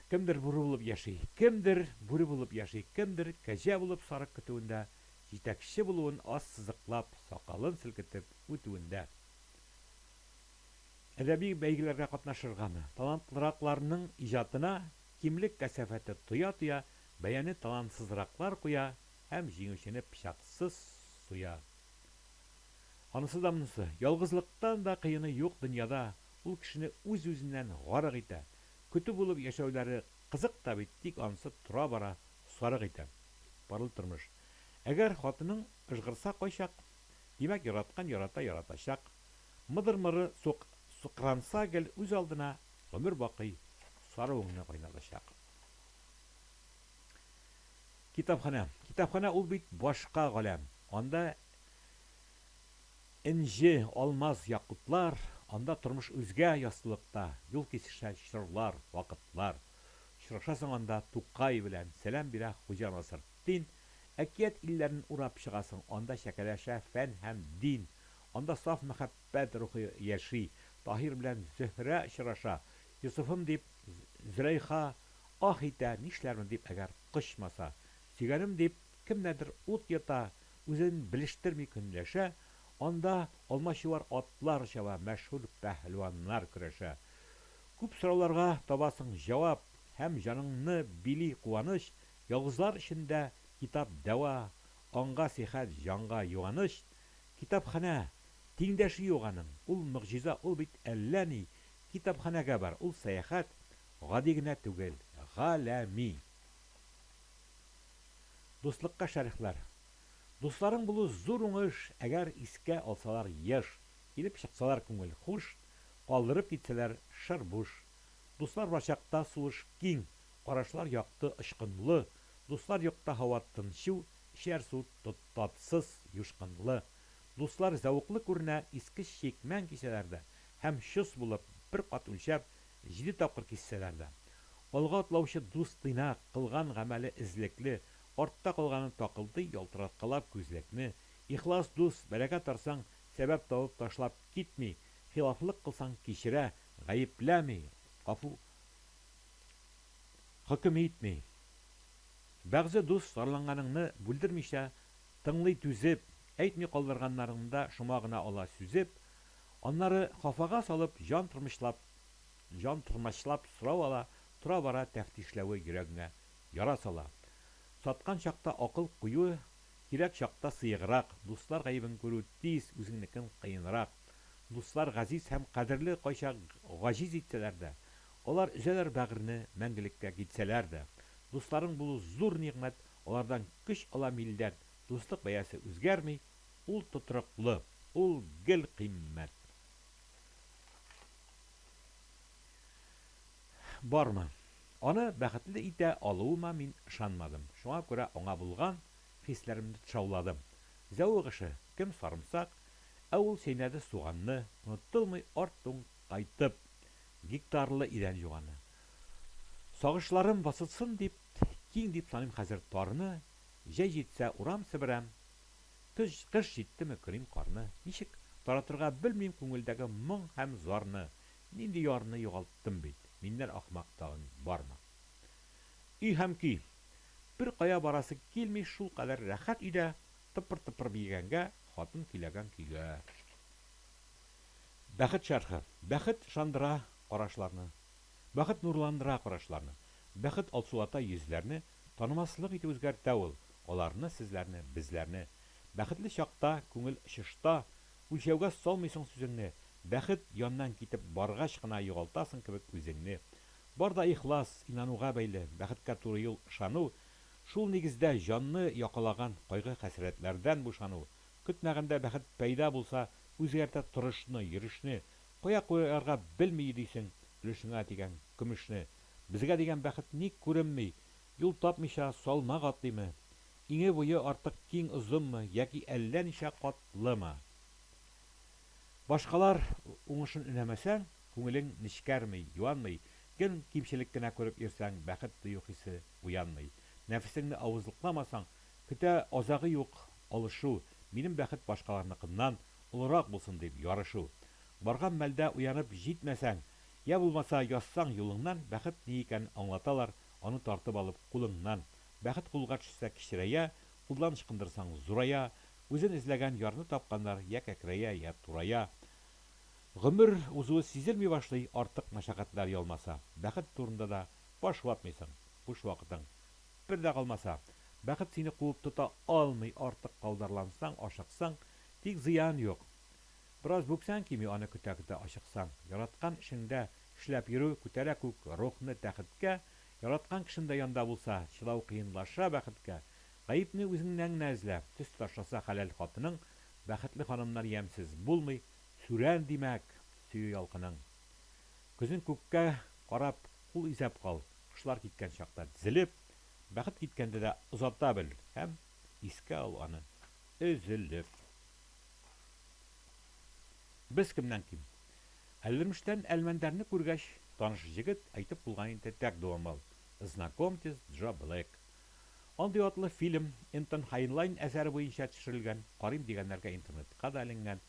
Кемдер бүре булып яши, кемдер бүре булып яши, кемдер кәҗә булып сарык көтүендә, җитәкче булуын ассызыклап, сакалын селкетеп үтүендә. Әдәби бәйгеләргә катнашыргамы? Талантлыракларның иҗатына кимлек кәсафәте тоя-тоя, бәяне талантсызраклар куя һәм җиңүчене пычаксыз суя. Анысы да монысы, ялгызлыктан да кыены юк дөньяда, ул кешене үз-үзеннән гарык итә. Көтү булып яшәүләре кызык та бит, тик анысы тора-бара сарык итә. Парлы тормыш. Әгәр хатының ыжгырса кайчак, димәк, яраткан ярата, яратачак. Мыдыр-мыры сук сукранса гел үз алдына гомер бакый саруыңны кайнатачак. Китапханә. Китапханә ул бит башка галәм. Анда энҗе, алмаз, якутлар, анда тормыш үзгә яссылыкта, юл кисешә чорлар, вакытлар. Очрашасың анда Тукай белән, сәлам бирә Хуҗа Насретдин, әкият илләрен урап чыгасың, анда чәкәләшә фән һәм дин. Анда саф мәхәббәт рухы яши, Таһир белән Зөһрә очраша, Йосыфым дип, Зөләйха ах итә, нишләрмен дип әгәр кочмаса. Сөйгәнем дип, кемнәрдер ут йота, үзен белештерми көнләшә, анда алмачуар атлар чаба, мәшһүр пәһлеваннар көрәшә. Күп сорауларга табасың җавап, һәм җаныңны били куаныч, ялгызлар өчен дә китап дәва, аңга сихәт, җанга юаныч. Китапханә! Тиңдәше юк аның. Ул могҗиза, ул бит әллә ни. Китапханәгә бар, ул сәяхәт, гади генә түгел, галәми. Дуслыкка шәрехләр. Дусларың булу зур уңыш, әгәр искә алсалар еш, килеп чыксалар күңел хуш, калдырып китсәләр шыр буш. Дуслар бар чакта сулыш киң, карашлар якты, очкынлы, дуслар юкта һава тынчу, эчәр су Татсыз, юшкынлы. Дуслар зәвыклы күренә иске чикмән кисәләр дә һәм чос булып, бер кат үлчәп, җиде тапкыр киссәләр дә. Алга атлаучы дус тыйнак, кылган гамәле эзлекле, артта калганы такылдый ялтыраткалап күзлекне. Ихлас дус, бәлагә тарсаң, сәбәп табып ташлап китми, хилафлык кылсаң кичерә, гаепләми, гафу хөкем итми. Бәгъзе дус зарланганыңны бүлдермичә тыңлый түзеп, Әйтми калдырганнарыңны да шома гына ала сүзеп, аннары хафага салып, җан тырмычлап, җан тырмачлап сорау ала, тора-бара тәфтишләве йөрәгеңә яра сала. Саткан чакта акыл кую, кирәк чакта сыеграк, дуслар гаебен күрү тиз, үзеңнекен кыенрак. Дуслар газиз һәм кадерле кайчак гаҗиз итсәләр дә, алар өзәләр бәгырьне, мәңгелеккә китсәләр дә. Дусларың булу зур нигъмәт, алардан көч ала милләт, Дуслык бәясе үзгәрми, ул тотрыклы, ул гел кыйммәт. Бармы? Аны бәхетле итә алуыма мин ышанмадым, шуңа күрә аңа булган хисләремне тышауладым. Зәвык эше, кем сарымсак, ә ул чәйнәде суганны, онытылмый арт-уң кайтып, гектарлы идән юганы. Сагышларым басылсын дип, киң дип саныйм хәзер тарны, Җәй җитсә, урам себерәм, Көз, кыш җиттеме, көрим карны. Ничек таратырга белмим Күңелдәге моң һәм зарны. Нинди ярны югалттым бит, Миннән ахмак тагын бармы? Өй һәм көй. Бер кая барасы килми, Шулкадәр рәхәт өйдә, Тыпыр-тыпыр биегәнгә, Хатын көйләгән көйгә. Бәхет шәрхе. Бәхет ышандыра карашларны. Бәхет нурландыра карашларны. Бәхет алсулата йөзләрне, Танымаслык итеп үзгәртә ул, Аларны, сезләрне, безләрне. Бәхетле чакта, күңел очышта, Үлчәүгә салмыйсың сүзеңне. Бәхет яннан китеп баргач кына Югалтасың кебек үзеңне. Бар да ихлас, инануга бәйле, Бәхеткә туры юл ышану. Шул нигездә җанны якалаган Кайгы-хәсрәтләрдән бушану. Көтмәгәндә бәхет пәйда булса, Үзгәртә торышны, йөрешне. Кая куярга белми йөдисең Өлешеңә тигән көмешне. Безгә дигән бәхет ник күренми? Юл тапмыйча салмак атлыймы? Иңе-буе артык киң-озынмы яки әллә ничә катлымы? Башкалар уңышын өнәмәсәң, күңелең нечкәрми, юанмый, гел кимчелек кенә күреп йөрсәң, бәхет тою хисе уянмый. Нәфесеңне авызлыкламасаң, көтә азагы юк алышу, минем бәхет башкаларныкыннан олырак булсын дип ярышу. Барган мәлдә уянып җитмәсәң, йә булмаса язсаң юлыңнан, бәхет ни икәнен аңлаталар, аны тартып алып кулыңнан. Бәхет кулга төшсә кечерәя, кулдан ычкындырсаң зурая. Үзен эзләгән ярны тапканнар йә кәкрәя, йә турая. Гомер узуы сизелми башлый, артык мәшәкатьләр ялмаса. Бәхет турында да баш ватмыйсың, буш вакытың бер дә калмаса. Бәхет сине куып тота алмый, артык каударлансаң, ашыксаң, тик зыян юк. Бераз бүксәң кими аны көтә-көтә ачыксаң. Яраткан эшеңдә эшләп йөрү күтәрә күк рухны тәхеткә, яраткан кешең дә янда булса, чыдау кыенлаша бәхеткә. Гаепне үзеңнән генә эзлә, төс ташласа хәләл хатының, бәхетле ханымнар ямьсез булмый, сүрән, димәк, сөю ялкының. Көзен күккә карап кул изәп кал, кошлар киткән чакта тезелеп, бәхет киткәндә дә озата бел һәм искә ал аны өзелеп. Без кемнән ким? Әлдермештән Әлмәндәрне күргәч, таныш җегет әйтеп куйган иде тәк дуамал, Знакомьтесь, Джо Блэк. Андый атлы фильм Энтон Хайнлайн әсәре буенча төшерелгән, карыйм дигәннәргә интернетка да эленгән.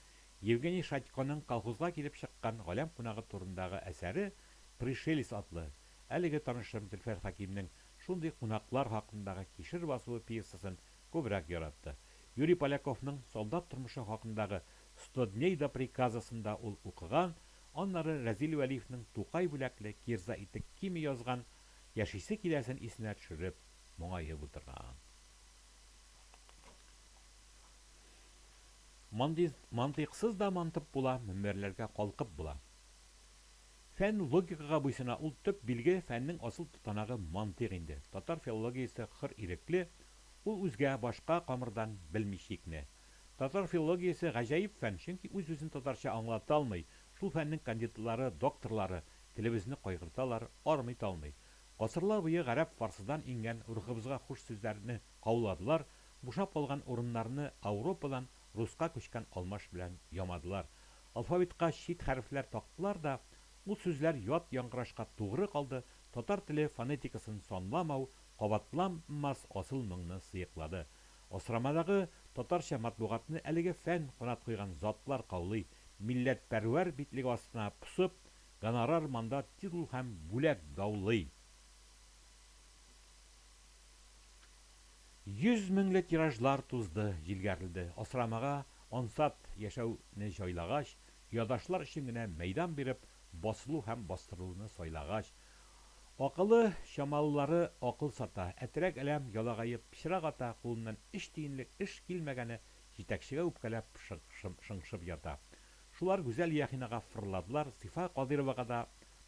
Евгений Шатьконың колхозга килеп чыккан галәм кунагы турындагы әсәре Пришелец атлы. Әлеге танышым Зөлфәр Хәкимнең шундый кунаклар хакындагы Кишер басуы пьесасын күбрәк яратты. Юрий Поляковның солдат тормышы хакындагы Сто дней до приказа-сын да ул укыган, аннары Рәзил Вәлиевнең Тукай бүләкле кирза итек кими язган Яшисе киләсен исенә төшереп, моңаеп утырган. Мантыйксыз да мантып була, мөнбәрләргә калкып була. Фән логикага буйсына, ул төп билге, фәннең асыл тотанагы мантыйк инде. Татар филологиясе хөр ирекле, ул үзгә, башка камырдан белми чикне. Татар филологиясе гаҗәеп фән, чөнки үз-үзен татарча аңлата алмый, шул фәннең кандидатлары, докторлары телебезне кайгырталар, армый-талмый. Гасырлар буе гарәп-фарсыдан иңгән рухыбызга хуш сүзләрне кауладылар, бушап калган урыннарны Ауропадан руска күчкән алмаш белән ямадылар. Алфавитка чит хәрефләр тактылар да, ул сүзләр ят яңгырашка тугры калды, татар теле фонетикасын санламау, кабатланмас асыл моңны сыеклады. Асрамадагы татарча матбугатны әлеге фән канат куйган затлар каулый, милләтпәрвәр битлеге астына посып, гонорар, мандат, титул һәм бүләк даулый. 100 меңле тиражлар тузды, җилгәрелде. Асрамага ансат яшәүне җайлагач, оядашлар өчен генә мәйдан биреп, басылу һәм бастырылуны сайлагач, акылы чамалылары акыл сата, әтрәк-әләм ялагаеп пычрак ата, кулыннан өч тиенлек эш килмәгәне җитәкчегә үпкәләп шыңшып ята. Шулар Гүзәл Яхинага фырладылар, Зифа Кадыйровага да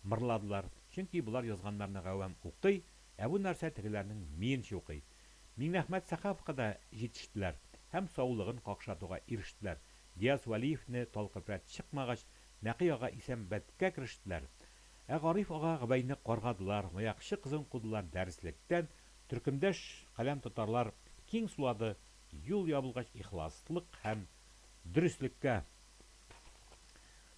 мырладылар, чөнки болар язганнарны гавәм укый, Ә бу нәрсә тегеләрнең миен чукый. Миңнәхмәт Сәхаповка да җитештеләр һәм саулыгын какшатуга ирештеләр. Диас Вәлиевне талкып рәт чыкмагач, Нәкый ага Исәнбәткә керештеләр. Ә Гариф ага Гобәйне каргадылар, маякчы кызын кудылар дәреслектән, төркемдәш каләм тотарлар киң сулады, юл ябылгач ихласлык һәм дөреслеккә.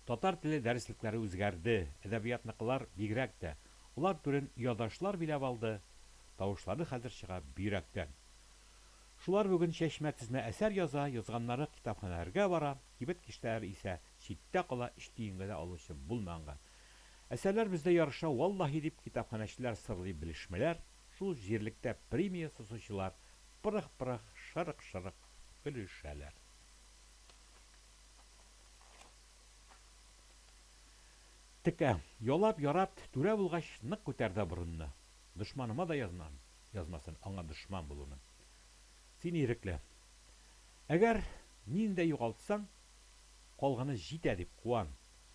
Татар теле дәреслекләре үзгәрде, әдәбиятныкылар бигрәк тә. Алар түрен оядашлар биләп алды, тавышлары хәзер чыга бөйрәктән. Шулар бүген чәчмә-тезмә әсәр яза, язганнары китапханәләргә бара, кибет киштәләре исә читтә кала, өч тиенгә дә алучы булмаганга. Әсәрләр бездә ярыша, валлаһи, дип китапханәчеләр сырлый белешмәләр, шул җирлектә премия сосучылар пырых-пырых, шырык-шырык көлешәләр. Текә. Ялап, ярап, түрә булгач, нык күтәрде борынны. Дошманыма да язмам, язмасын, аңа дошман булуны. Син ирекле. Әгәр мине дә югалтсаң, калганы җитә дип куан.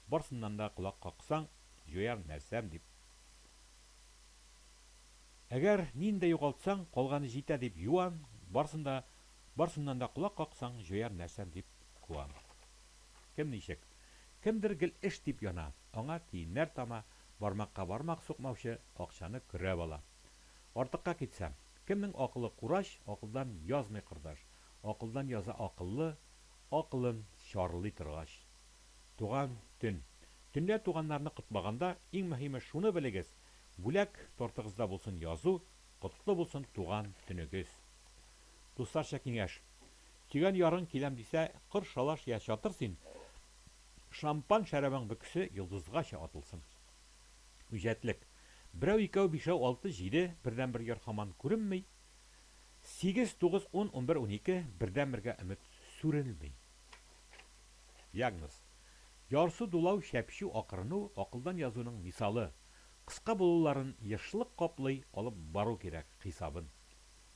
Барсыннан да колак каксаң, җуяр нәрсәм дип. Әгәр мине дә югалтсаң, калганы җитә дип юан, барсын да, барсыннан да колак каксаң, җуяр нәрсәм дип куан. Кем ничек. Кемдер гел эш дип яна, аңа тиеннәр тама, бармакка бармак сукмаучы акчаны көрәп ала. Артыкка китсәм. Кемнең акылы курач, акылдан язмый кордаш. Акылдан яза акыллы, акылын чарлый торгач. Туган төн. Төнлә туганнарны котлаганда, иң мөһиме шуны белегез, бүләк тортыгызда булсын язу, котлы булсын туган төнегез. Дусларча киңәш. Сөйгән ярың киләм дисә, кор шалаш я чатыр син, Шампан шәрабың бөкесе йолдызгача атылсын. Үҗәтлек. Берәү, икәү, бишәү, алты, җиде, бердәнбер яр һаман күренми. Сигез, тугыз, ун, 11, 12, бердәнбергә өмет сүрелми. Диагноз. Ярсу, дулау, чәпчү, акырыну, акылдан язуның мисалы. Кыска булуларын ешлык каплый, алып бару кирәк хисабын.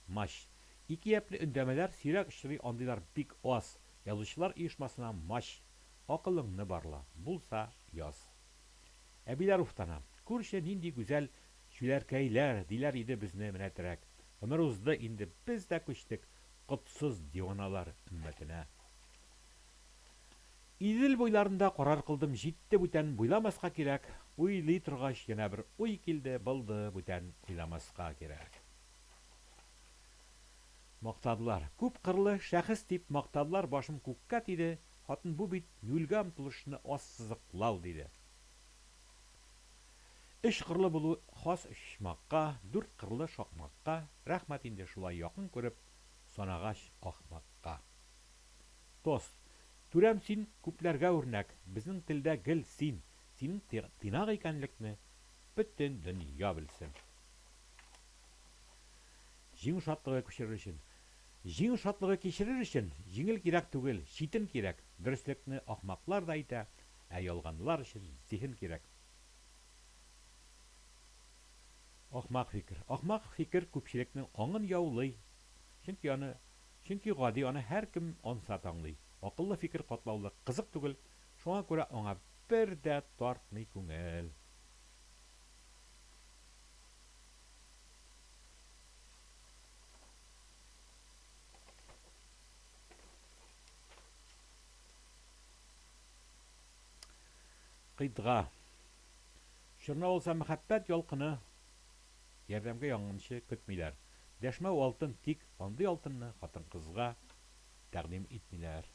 Матч. Икеяпле өндәмәләр сирәк очрый андыйлар бик аз. Язучылар оешмасына матч. Акылыңны барла. Булса, яз. Әбиләр уфтана. Күрче, нинди гүзәл чүләркәйләр, диләр иде безне менәтерәк. Гомер узды, инде без дә күчтек котсыз диваналар өммәтенә. Идел буйларында карар кылдым, җитте бүтән буйламаска кирәк. Уйлый торгач, янә бер уй килде, булды, бүтән уйламаска кирәк. Мактадылар. Күп кырлы шәхес дип мактадылар, башым күккә тиде, хатын бу бит нульгә омтылышны ассызыклау, диде. Өч кырлы булу хас өчпочмакка, дүрт кырлы шакмакка, рәхмәт инде шулай якын күреп санагач ахмакка. Тост. Түрәм син күпләргә үрнәк, безнең телдә гел син, синең тыйнак икәнлекне бөтен дөнья белсен. Җиңү шатлыгы күчерер өчен. Җиңү шатлыгы кичерер өчен җиңел кирәк түгел, читен кирәк. Дөреслекне ахмаклар да әйтә, ә ялганлар өчен зиһен кирәк. Ахмак фикер. Ахмак фикер күпчелекнең аңын яулый. Чөнки аны, чөнки гади, аны һәркем ансат аңлый. Акыллы фикер катлаулы, кызык түгел, шуңа күрә аңа бер дә тартмый күңел. Кыйтга. Чорнау алса мәхәббәт ялкыны, ярдәмгә янгынчы көтмиләр. Дәшмәү алтын, тик андый алтынны хатын-кызга тәкъдим итмиләр.